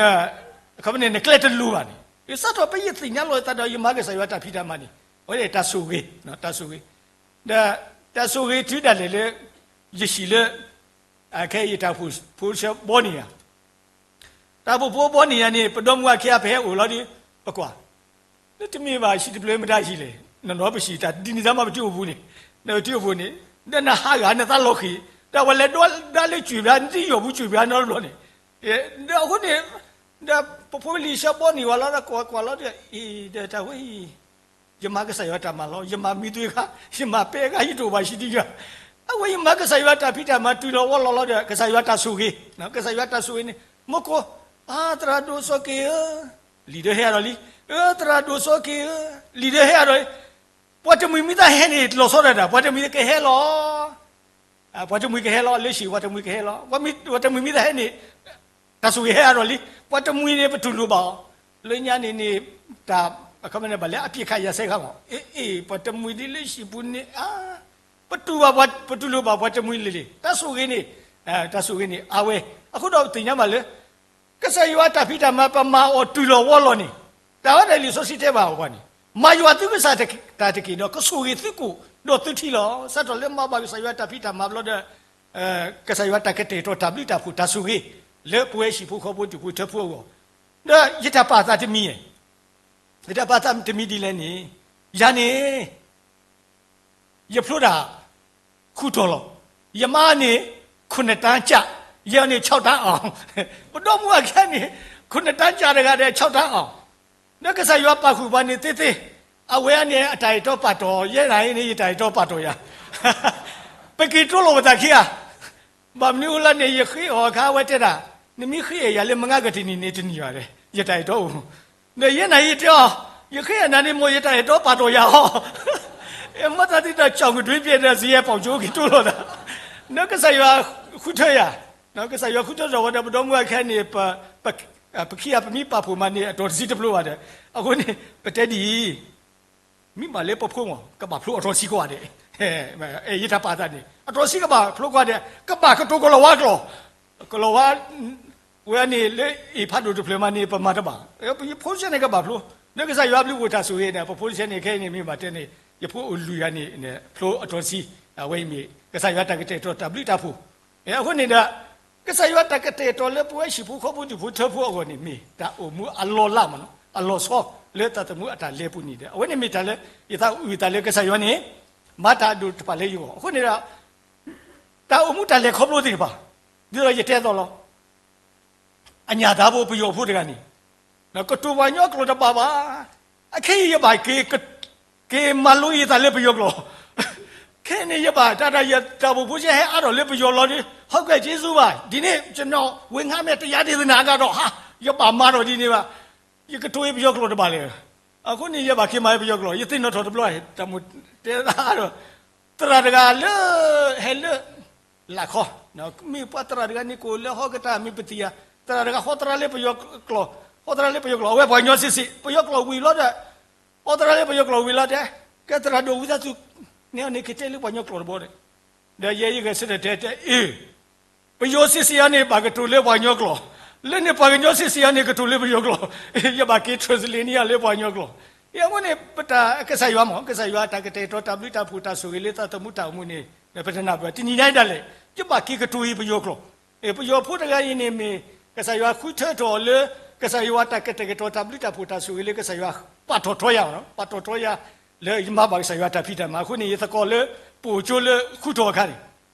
အခီပညီန့ၣ် နကျဲတလိၤဘၣ်န့ၣ် စးထီၣ်ဖဲယသ့ၣ်ညါလီၤယသးဒီး ယမၤကစၢ်ယွၤတၢ်ဖံးတၢ်မၤန့ၣ် အဝဲန့ၣ်တၢ်ဆိၣ်ဂ့ၤ တၢ်ဆိၣ်ဂ့ၤ ဒီးတၢ်ဆိၣ်ဂ့ၤတုၤဒၣ်လဲာ်လၢ ယဟံၣ်လၢ အခဲအံၤတၢ်အိၣ်ဖှိၣ်ဖိဆၢဘီန့ၢ်ယၤ တၢ်အိၣ်ဖှိၣ်ဖိဘီန့ၢ်ယၤန့ၣ် ပဒီမါဝၤခံဂၤ ပဟဲအိၣ်လီၤဒီး ပကွၢ် လၢတမ့ၢ်ဘၣ်ဟံၣ်တဖျၢၣ်မတၤဟံၣ်လဲၣ် နီၢ်နီၢ်ပဟံၣ်တၢ်ဒ်န့ၣ်တၢ်မး ပထံၣ်အိၣ်ဖှိၣ်န့ၣ် ဒီးပထံၣ်အိၣ်ဖှိၣ်န့ၣ် ဒီးနဟးဂၤနသးလီၤဃံၤ ဒီးပှၤလဲၤဒိးဒါလၢကွံာ်ဘျါ နတယီၢ်ဘူးကွံာ်ဘျါနီတဘျီန့ၣ် ဒီးအဃိန့ၣ် ဒီးပဖိပလံၤဆၢဘီန့ၢ်ဝဲလီၤဒီး ကွၢ်ကွၢ်လီၤဒီး အံၤ ဒီးတၢ်ဝဲအံၤ ယမၤကစၢ်ယွၤတၢ်မၤလီၤ ယမၤမံသွ့ခါ ယမၤပဲခါ ယတအိၣ်ဘၣ်ဟံၣ်တယၤ အဝဲယမၤကစၢ်ယွၤတၢ်ဖံးတၢ်မၤတုၤလီၤဝီလီၤလီၤဒီး ကစၢ်ယွၤတၢ်ဆိၣ်ဂ့ၤ ကစၢ်ယွၤတၢ်ဆိၣ်ဂ့ၤန့ၣ် မူခိၣ် အါ သရၣ်ဒိၣ်စီၤက့ၤဧၢ လံာ်ဒၢဟဲအါဒီးလံ အၢ သရၣ်ဒိၣ်စီၤက့ၤဧၢ လံာ်ဒၢဟဲအါဒီးလံ ပှၤတမှံၤမံသးဟဲန့ၣ် လီၤဆီဒၣ်တၢ် ပှၤတမှံၤကဟဲလီၤ ပှၤတမှံၤကဟဲလီၤ, လၢဟံၣ်ပှၤတမှံၤကဟဲလီၤ, ပှၤတမှံၤမ့ၢ်သးဟဲန့ၣ် တၢ်ဆိၣ်ဂ့ၤဟဲအါထီၣ်လံ, ပှၤတမှံၤန့ၣ် ပတူၢ်လိာ်ဘၣ်အီၤ, လၢညါန့ၣ်န့ၣ် တၢ် အခီပညီန့ၣ် ဘၣ်လၢအပစ်ခတ်ရပ်စဲခါမး, အ့ အ့ ပှၤတမှံၤဒ်လၢဟံၣ်ပူၤန့ၣ် ပတူၢ်ဘၣ်ပှၤ ပတူၢ်လိာ်ဘၣ်ပှၤတမှံၤလံၤလံၤ, တၢ်ဆိၣ်ဂ့ၤန့ၣ် တၢ်ဆိၣ်ဂ့ၤန့ၣ် အဝဲ, အဃိဒီးပသ့ၣ်ညါဘၣ်လၢ ကစၢ်ယွၤတၢ်ဖံးတၢ်မၤ ပမၤအီၤတုၤလီၤဝီလီၤန့ၣ်, တၢ်ဝဲဒၣ်လံာ်စီဆှံတဲဘၣ်ပှၤန့ၣ်, မၤယွၤသုကစၢ်တၢ်တက့ၢ်, ဒီးကဆိၣ်ဂ့ၤသုကိၣ်ဒီးသုထံလီၤ. စးထီၣ်လၢမၤဘၣ်ကစၢ်ယွၤတၢ်ဖံးတၢ်မၤဘျီဒီး ကစၢ်ယွၤတၢ်ကတဲာ်ကတီၤတၢ်ဘျုးတၢ်ဖှိၣ်တၢ်ဆိၣ်ဂ့ၤ လၢပဝဲဟံၣ်ဖိဃီဖိဒူၣ်ဖိထၢဖိအဂီၢ်, ဒီးယတၢ်ပာ်သးတမံၤ ယတၢ်ပာ်သးတမံၤဒ်လဲၣ်န့ၣ်, ယၤန့ၣ် ယဖျိတၢ် ဃုတီၤလီၤ. ယမါန့ၣ် ခုနစ်တန်းကျ, ယဲန့ၣ် ခြောက်တန်းအောင်, ပဒီမုၣ်အခဲန့ၣ် ခုနစ်တန်းကျတဂၤဒီး ခြောက်တန်းအောင်, ဒီးကစၢ်ယွၤပာ်ဃုာ်ပှၤန့ၣ်သ့သ့, အဝဲန့ၣ်အတၢ်အဲၣ်တီပာ်တီၤ, ယဲဒၣ်အံၤန့ၣ် ယတၢ်အဲၣ်တီပာ်တီၤယၤ, ပက့ၤတိလိာ်ပသးခံဂၤ ဘၣ်မနုၤအဃိလဲၣ်န့ၣ် ယဃ့အီၤအခါ အဝဲတဲဒၣ်, နမ့ၢ်ဃ့အီၤယၤလၢမုၢ်ဂၤကတၢၢ်န့ၣ်န့ၣ် တနံၤဘၣ်ဒီး ယတၢ်အဲၣ်တီအိၣ်, ဒီးယဲန့ၣ်ယတဲအီၤ, ယဃ့အီၤနၤန့ၣ် မ်ယတၢ်အဲၣ်တီပာ်တီၤယၤအီၤ, မ့ၢ်သးဒ်သိး ကၠီၣ်ကဒွံပျဲၢ်ဒီး စယဲၢ်ပီၣ်ကၠိက့ၤတိလိာ်သး, ဒီးကစၢ်ယွၤဃုထၢယၤ, ကစၢ်ယွၤဃုထၢထီၣ်ဝဲဒီး ပဒီမုၣ်အခဲန့ၣ် ပခံဂၤပမ့ၢ်ပာ်ဖှိၣ်မးန့ၣ် အတီၤတဆံတဖျိဘၣ်ဒီး, အဃိန့ၣ် ပတဲဒ်အံၤ မ့ၢ်ဘၣ်လၢပဖိမး ကဘၣ်ဖျိအတီၤဆံကိးဂၤဒဲး, ယတၢ်ပာ်သးန့ၣ် အတီၤဆံကဘၣ်ဖျိကိးဂၤဒဲး, ကဘၣ်ကတိၤကလီၤဝါကျိာ်, ကလီၤဝါ ဝဲန့ၣ်လၢအ့ၣ်ဖးဒိၣ်တဖျၢၣ်မးန့ၣ် ပမၤတဘၣ်, ယဖိတဆဲန့ၣ်ကဘၣ်ဖျိ, ဒီးကစၢ်ယွၤဘျုးအိၣ်တၢ်ဆိၣ်ဂ့ၤန့ၣ် ပဖိတဆဲန့ၣ် ခဲအံၤန့ၣ် မ့ၢ်ဘၣ်တဲန့ၣ် ယဖိအိၣ်လွံၢ်ဂၤန့ၣ် ဖျိအတီၤဆံ, အဝဲအံၤမ့ၢ် ကစၢ်ယွၤတၢ်ကတဲာ်ကတီၤတၢ်ဘျုးတၢ်ဖှိၣ်, အဃိန့ၣ်ဒီး ကစၢ်ယွၤတၢ်ကတဲာ်ကတီၤလၢပဝဲဟံၣ်ဖိဃီဖိဒူၣ်ဖိထၢဖိအဂီၢ်န့ၣ် မ့ၢ်တၢ်အိၣ်မူအလီၤလးမးနီၤ, အလီၤဆီလၢသးသမူအတၢ်လဲၤပူၤန့ၣ်ဒီး အဝဲန့ၣ်မ့ၢ်တၢ်လၢ ယသးအုးသးလၢကစၢ်ယွၤန့ၣ် မၤတၢ်အဒိၣ်တဖၣ်လၢယဂီၢ်, အဃိန့ၣ်ဒီး တၢ်အိၣ်မူတၢ်လဲၤခီဖျိသ့ၣ်တဖၣ်, ဒ်သိးယတဲအသိးလီၤ. အညၣ်သးဖိပယီၤဖိတဂၤန့ၣ် ကတိၤပှၤကညီကျိာ်တဘၣ်ဘၣ်. အခဲအံၤယဘၣ်က့ၤ က့ၤမၤလိယသးလၢပယီၤကျိာ်, ခဲအံၤန့ၣ် ယဘၣ်တၢ်တၢ်ယတၢ်အိၣ်ဖှိၣ်ဖိဆဲးဟဲအါထီၣ်လၢပယီၤလီၤဒီး ဟုတ်ကဲ့ကျေးဇူးပါ, ဒီနေ့ကျွန်တော်ဝင်ငါမယ် တရားဒေသနာကတော့ ဟာ ယဘၣ်မၤထီၣ်ဒ်န့ၣ်ဘၣ်, ယကတိၤပယီၤကျိာ်တဘၣ်လဲၣ်. အဃိန့ၣ် ယဘၣ်က့ၤမၤပယီၤကျိာ်, ယသ့ၣ်နီၣ်ထီၣ်တဘျီ တၢ်မိၣ်တဲသးဒီး သရၣ်တဂၤလၢ ဟဲလၢ လၢခီ, မ့ၢ်ပှၤသရၣ်တဂၤန့ၣ် ကအိၣ်လၢဟီၣ်ကတၢၢ် မ့ၢ်ပသံယၤ, သရၣ်တဂၤဟီသရၣ်လၢပယီၤကျိာ်, ဟီသရၣ်လၢပယီၤကျိာ်, အဝဲပှၤကညီစ့ၢ်စ့ၢ်, ပယီၤကျိာ်ဝံၤလီၤဒီး ဟီသရၣ်လၢပယီၤကျိာ်ဝံၤလီၤဒီး ကဲသရၣ်ဒိၣ်ဝံသးစူၤ နဲအီၤန့ၣ် ကတဲလၢပှၤကညီကျိာ်တဘီဒီး, ဒီးယဲယဂဲၤဆၢထၢၣ်တဲတဲအ့ၣ် ပယီၤစ့ၢ်စ့ၢ်အံၤန့ၣ် ဘၣ်ကတိၤလၢပှၤကညီကျိာ်, လၢန့ၣ်ပှၤကညီစ့ၢ်စ့ၢ်အံၤန့ၣ် ကတိၤလၢပယီၤကျိာ်, ယဘၣ်က့ၤ translate န့ၢ်ယၤလၢပှၤကညီကျိာ်, အဃိန့ၣ် ပတၢ်ကစၢ်ယွၤမး ကစၢ်ယွၤတၢ်ကတဲာ်ကတီၤတၢ်ဘျုးတၢ်ဖှိၣ်တၢ်ဆိၣ်ဂ့ၤလၢသးသမူတၢ်အိၣ်မူန့ၣ် ပတနၢ်ပၢၢ် တနံၤညါအံၤဒၣ်လဲာ် ယဘၣ်က့ၤကတိၤအံၤပယီၤကျိာ်, ပယီၤဖိတဂၤအံၤန့ၣ်မ့ၢ် ကစၢ်ယွၤဃုထၢထီၣ်လၢ ကစၢ်ယွၤတၢ်ကတဲာ်ကတီၤတၢ်ဘျုးတၢ်ဖှိၣ်တၢ်ဆိၣ်ဂ့ၤလၢကစၢ်ယွၤ ပာ်ထီၣ်ထီယၤ, ပာ်ထီၣ်ထီယၤ လၢယမၤဘၣ်ကစၢ်ယွၤတၢ်ဖံးတၢ်မၤအဃိန့ၣ် ယသကိးလၢ ပအိၣ်ကၠိလၢဃုထီၣ်အခါန့ၣ်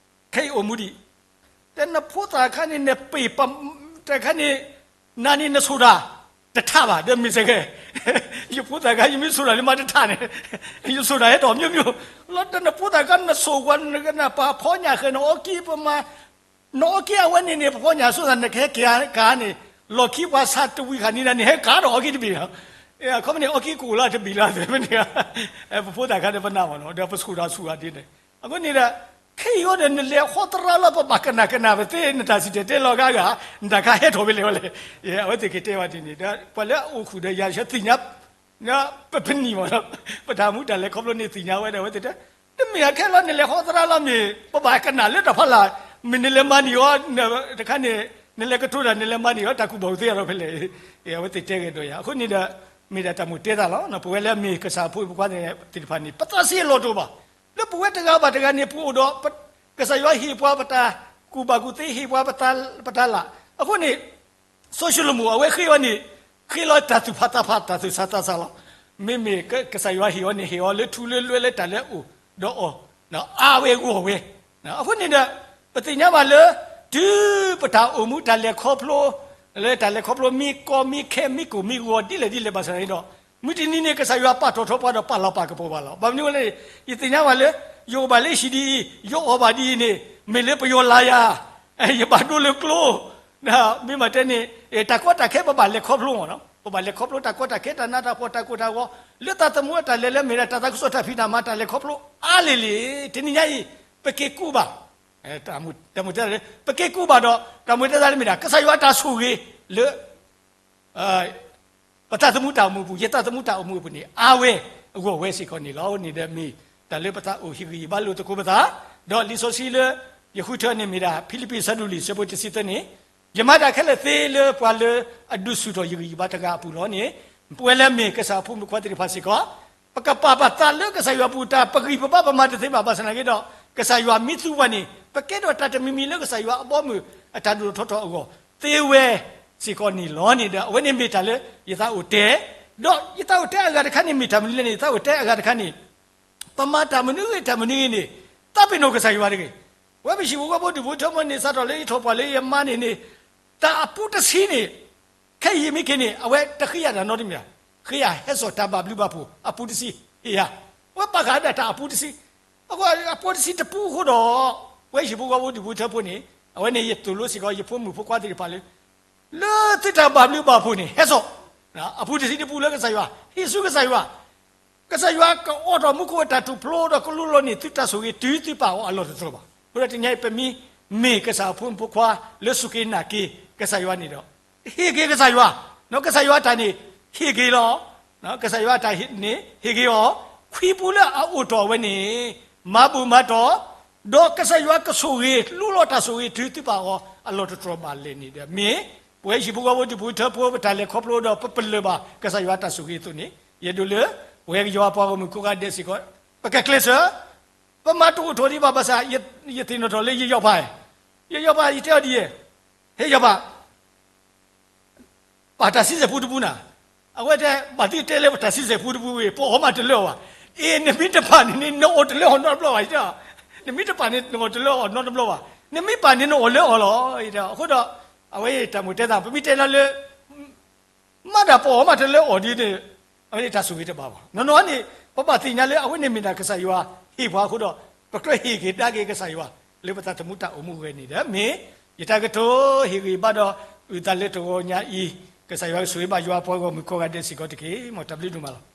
ခဲအံၤအိၣ်မူဒံး, တနဖိသၣ်ခါန့ၣ် နပ့ၢ်ပ တခါန့ၣ် နၤန့ၣ်နဆိၣ်တၢ် တထးဘၣ် ဒီးမ့ၢ်စ့ၢ်ကီး ယဖိသၣ်ခါ ယမ့ၢ်ဆိၣ်တၢ်လၢမၤတထးန့ၣ် ယဆိၣ်တၢ်ဟဲထီၣ် မျိုးမျိုး လီၤတနဖိသၣ်ခါ နဆိၣ်ကွၢ် နကနၢ်ပာ်ဖီညၣ်ဃဲၤ နအီက့ၤပမၤ နအီက့ၤအဝဲန့ၣ်န့ၣ် ပဖီညၣ်ဆိသး နကဟဲက့ၤကၤန့ၣ် လီၢ်ခံပှၤဆါတဝံၤခါန့ၣ်ဒၣ်န့ၣ် ဟဲကၤဒီးအီက့ၤတဘ့ၣ်လီၤ, အခီပညီန့ၣ် အီက့ၤကအိၣ်လၢတဘ့ၣ်လီၤသ့ၣ်မ့ၢ်န့ၣ်, ပဖိသၣ်ခါန့ၣ် ပနၢ်မၢ်နီၤ ဒီးပဆိၣ်တၢ်ဆူၣ်ဂၤဒ်န့ၣ်, အဃိန့ၣ်ဒီး ခဲအံၤအံၤဒီး နလဲၤဟီသရၣ်လီၤ ပဘၣ်ကနၣ်ကနၣ်ပသ့ နတၢ်စံၣ်တဲၤတဲလီၤဂၤဂၤ နတၢ်ခါဟဲထီၣ်ဖဲလဲၣ်ဝဲလဲၣ်, အဝဲသ့ၣ်ကတဲဘၣ်ဒ်န့ၣ် ဒီးပှၤလၢအအိၣ်ဃုာ်ဒီးယၤဆၢသ့ၣ်ညါ ပပနံၣ်မ့ၢ်နီၤ ပတၢ်မူတၢ်လဲၤခီဖျိန့ၣ်သ့ၣ်ညါဝဲဒီး အဝဲသ့ၣ်တဲ တမ့ၢ်အခဲလီၤ နလဲၤဟီသရၣ်လီၤမ့ၢ် ပဘၣ်ကနၣ်လၢတၢ်ဖီလာ် မ့ၢ်နလဲၤမၤန့ၢ်အီၤ တခါန့ၣ် နလဲၤကတိၤတၢ် နလဲၤမၤန့ၢ်အီၤ တၢ်ကူၣ်ဘၣ်ကူၣ်သ့အါထီၣ်ဖဲလဲၣ်, အဝဲသ့ၣ်တဲဂ့ၤဒီးယၤ အဃိန့ၣ်ဒီး မ့ၢ်ဒၣ်တၢ်မိၣ်တဲသးလီၤ. ပဝဲလၢအမ့ၢ်ကစၢ်ဖိပှၤသ့ၣ်တဖၣ်န့ၣ် ပသးဆံးအလီၢ်တအိၣ်ဘၣ်. လၢပဝဲတဂၤဘၣ်တဂၤန့ၣ် ပအိၣ်ဒီး ကစၢ်ယွၤဟ့ၣ်ပှၤပတၢ်ကူၣ်ဘၣ်ကူၣ်သ့ ဟ့ၣ်ပှၤပတၢ်လၢ်. အဃိန့ၣ် စီၤၡလိၤမိၣ် အဝဲဃ့အီၤန့ၣ် ဃ့လီၤတၢ်သူၣ်ဖးသးဖး တၢ်သူၣ်ဆးသးဆးလီၤ. မ့မ့ၢ်ကစၢ်ယွၤဟ့ၣ်အီၤန့ၣ် ဟ့ၣ်အီၤလၢထူလၢလွဲလၢတၢ်လၢအအိၣ်ဒီးအီၤ အါဝဲဂီၢ်ဝဲ. အဃိန့ၣ်ဒီး ပသ့ၣ်ညါဘၣ်လၢ တုၤပတၢ်အိၣ်မူတၢ်လဲၤခီဖျိ လၢတၢ်လဲၤခီဖျိမ့ၢ်ကီမ့ၢ်ခဲမ့ၢ်ကိၢ်မ့ၢ်ဂီၤဒ်လဲၣ်ဒ်လဲၣ်ဘၣ်ဆၣ်န့ၣ်ဒီး မုၢ်တနံၤန့ၣ် ကစၢ်ယွၤပာ်ထီၣ်ထီပှၤဒီးပာ်လီၤပာ်ကပီၤပှၤလီၤ. ဘၣ်မနုၤလဲၣ်န့ၣ် ယသ့ၣ်ညါဘၣ်လၢ ယအိၣ်ဘၣ်လၢဟံၣ်ဒ်အံၤ ယအီၣ်ဘၣ်ဒ်အံၤန့ၣ် မ့ၢ်လၢပယီၤလၤယၤ ယဘၣ်ဒိလၢကျိ မ့ၢ်ဘၣ်တဲန့ၣ် တၢ်ကီတၢ်ခဲပဘၣ်လဲၤခီဖျိမ့ၢ်နီၤ ပဘၣ်လဲၤခီဖျိတၢ်ကီတၢ်ခဲ တၢ်နးတၢ်ဖှီၣ် တၢ်ကိၢ်တၢ်ဂီၤ လၢသးသမူအတၢ်လဲၤလၢမ့ၢ်ဒၣ်တၢ်သးခုကစီၣ်တၢ်ဖံးတၢ်မၤ တၢ်လဲၤခီဖျိအါလံၤလံၤ တနံၤညါအံၤ ပက့ၤကူးဘၣ် တၢ်မုၢ်တဲသးလၢ ပက့ၤကူးဘၣ်ဒီး တၢ်မုၢ်တဲသးလၢမ့ၢ်ဒၣ် ကစၢ်ယွၤအတၢ်ဆိၣ်ဂ့ၤလၢ ပသးသမူတၢ်အိၣ်မူအပူၤ, ယသးသမူတၢ်အိၣ်မူအပူၤန့ၣ် အါဝဲအဂီၢ်ဝဲစ့ၢ်ကီးန့ၣ်လီၤ. န့ၣ်ဒီးမ့ၢ်တၢ်လၢပသးအိၣ်ဟ့ၣ်ဂံၢ်ဟ့ၣ်ဘါလိာ်သကိးပသး, ဒီးလံာ်စီဆှံလၢယဃုထၢန့ၣ်မ့ၢ်ဒၣ် ဖံလံးပံးအဆၢဒိၣ်လွံၢ်အဆၢဖိတဆံသၢန့ၣ်, ယမၤတၢ်ခဲလၢာ်သ့လၢပှၤလၢအဒုးဆူၣ်ထီၣ်ယဂံၢ်ယဘါတဂၤအပူၤလီၤန့ၣ်, ပဝဲလၢအမ့ၢ်ကစၢ်အဖိမုၣ်ဖိခွါသ့ၣ်တဖၣ်စ့ၢ်ကီး, ပကပာ်ပသးလၢကစၢ်ယွၤအပူၤ တၢ်ပဂံၢ်ပဘါပမၤတသ့ဘၣ် ဘၣ်ဆၣ်သနာ်က့ဒီး ကစၢ်ယွၤမ့ၢ်သူပှၤန့ၣ် ပကဲထီၣ်တၢ်တမံၤမံၤလၢကစၢ်ယွၤအဘီအမုၢ်အတၢ်ဒိၣ်ထီၣ်ထီထီၣ်အဂီၢ်သ့ဝဲစ့ၢ်ကီးန့ၣ်လီၤန့ၣ်ဒီး အဝဲန့ၣ်မ့ၢ်တၢ်လၢယသးအိၣ်တဲ, ဒီးယသးအိၣ်တဲအဂၤတခါန့ၣ်မ့ၢ်တၢ်မနုၤလဲၣ်န့ၣ် ယသးအိၣ်တဲအဂၤတခါန့ၣ် ပမၤတၢ်မနုၤဂ့ၤတၢ်မနုၤဂ့ၤန့ၣ် သးပ့ၤနီၣ်ကစၢ်ယွၤတဂ့ၤ. ပဝဲပဟံၣ်ဖိဃီဖိဒူၣ်ဖိထၢဖိန့ၣ် စးထီၣ်လၢယထီၣ်ပှၢ်လၢယမါန့ၣ်န့ၣ်, တၢ်အပူတဆံန့ၣ် ခဲအံၤမ့ၢ်က့ၤန့ၣ် အဝဲတဃ့ယၤတၢ်နီတမံၤ, ဃ့ယၤဟဲစိာ်တၢ်ဘၣ်ဘျုးဘၣ်ဖှိၣ်အပူတဆံ, ဟ့ၣ်ယၤ, အဝဲပာ်ဃာ်ဒၣ်တၢ်အပူတဆံ, အဃိအပူတဆံတပူအဃိဒီး ပဝဲဟံၣ်ဖိဃီဖိဒူၣ်ဖိထၢဖိန့ၣ် အဝဲန့ၣ်ယသိၣ်လိစ့ၢ်ကီး ယဖိမုၣ်ဖိခွါသ့ၣ်တဖၣ်လၢ လၢသုတၢ်ဘၣ်ဘျုးဘၣ်ဖှိၣ်န့ၣ် ဟဲစိာ် အပူတဆံတပူလၢကစၢ်ယွၤ, ဟ့ၣ်ဆူကစၢ်ယွၤ, ကစၢ်ယွၤကအိးထီၣ်မူခိၣ်အတၢ်ထူၣ်ဖျိဒီးကလူလီၤန့ၢ်သုတၢ်ဆိၣ်ဂ့ၤတုၤသုပာ်အီၤအလီၢ်တတြီၤဘၣ်. အဃိဒီးတနံၤအံၤ ပမ့ၢ်မ့ၢ်ကစၢ်အဖိမုၣ်ဖိခွါလၢစူၢ်က့ၤနာ်က့ၤကစၢ်ယွၤန့ၣ်ဒီး ဟ့ၣ်က့ၤကစၢ်ယွၤ, ဒီးကစၢ်ယွၤအတၢ်န့ၣ် ဟ့ၣ်က့ၤလီၤ. ကစၢ်ယွၤအတၢ်န့ၣ် ဟ့ၣ်က့ၤအီၤ, ခွံပူလၢအအိၣ်ထီၣ်ဝဲန့ၣ် မၤဘူၣ်မၤတီၢ်, ဒီးကစၢ်ယွၤကဆိၣ်ဂ့ၤ လူလီၤတၢ်ဆိၣ်ဂ့ၤတုၤသုပာ်အီၤအလီၢ်တတြီၤဘၣ်လဲၣ်န့ၣ်ဒီး မ့ၢ်ပဝဲဟံၣ်ဖိဃီဖိဒူၣ်ဖိထၢဖိ ပတၢ်လဲၤခီဖျိဒီးပပလၢၢ်ဘၣ်ကစၢ်ယွၤအတၢ်ဆိၣ်ဂ့ၤအသိးန့ၣ် ယအဲၣ်ဒိးလၢ ပဝဲကယီၤပှၤဂီၢ်မုၢ်ကိးဂၤဒဲးစ့ၢ်ကီး ပကကျဲးစၢး, ပမၤတအိၣ်ထီၣ်ဒံးဘၣ်ဘၣ်ဆၣ် ယသ့ၣ်နီၣ်ထီၣ်လၢယယီၤပၤ, ယယီၤပၤ ယတဲအီၤဒ်အံၤ, ဟဲယီၤပၤ ပာ်တၢ်ဆံဆဲၣ်ဖိတပူနၤ, အဝဲတဲ ဘၣ်သ့ၣ်တဲလၢပတၢ်ဆံဆဲၣ်ဖိတပူဝဲ ပအီၣ်မးတလၢအီၣ်ဘၣ်, အ့ နမ့ၢ်တပာ်န့ၣ်န့ၣ် နအီၣ်တလၢအီၣ်နီတဘျီဘၣ် ယတဲ, နမ့ၢ်တပာ်န့ၣ် နအီၣ်တလၢအီၣ်နီတဘျီဘၣ်, နမ့ၢ်ပာ်န့ၣ် နအီၣ်လၢအီၣ်လီၤ ယတဲ, အဃိဒီး အဝဲတၢ်မုၢ်တဲသး ပမ့ၢ်တဲလၢ မၤတၢ်ပအီၣ်မးတလၢအီၣ်ဒ်န့ၣ် အဝဲန့ၣ်တၢ်ဆိၣ်ဂ့ၤတဘၣ်ဘၣ်. နီၢ်နီၢ်န့ၣ် ပဘၣ်သ့ၣ်ညါလၢအဝဲန့ၣ်မ့ၢ်ဒၣ်ကစၢ်ယွၤဟ့ၣ်ပှၤအဃိဒီး ပကြၢးဟ့ၣ်က့ၤဒါက့ၤကစၢ်ယွၤ လၢပသးသမူတၢ်အိၣ်မူဝဲန့ၣ်ဒီး မ့ၢ်ယတၢ်ကတိၤဟ့ၣ်ဂံၢ်ဘါဒီး အုၣ်သးလၢတဂီၤညါအံၤ, ကစၢ်ယွၤကဆိၣ်ဂ့ၤဘၣ်ယွၤအပှၤဂီၢ်မုၢ်ကိးဂၤဒဲးစ့ၢ်ကီးတက့ၢ်. မ်တၢ်ဘျုးဒိၣ်မးလီၤ.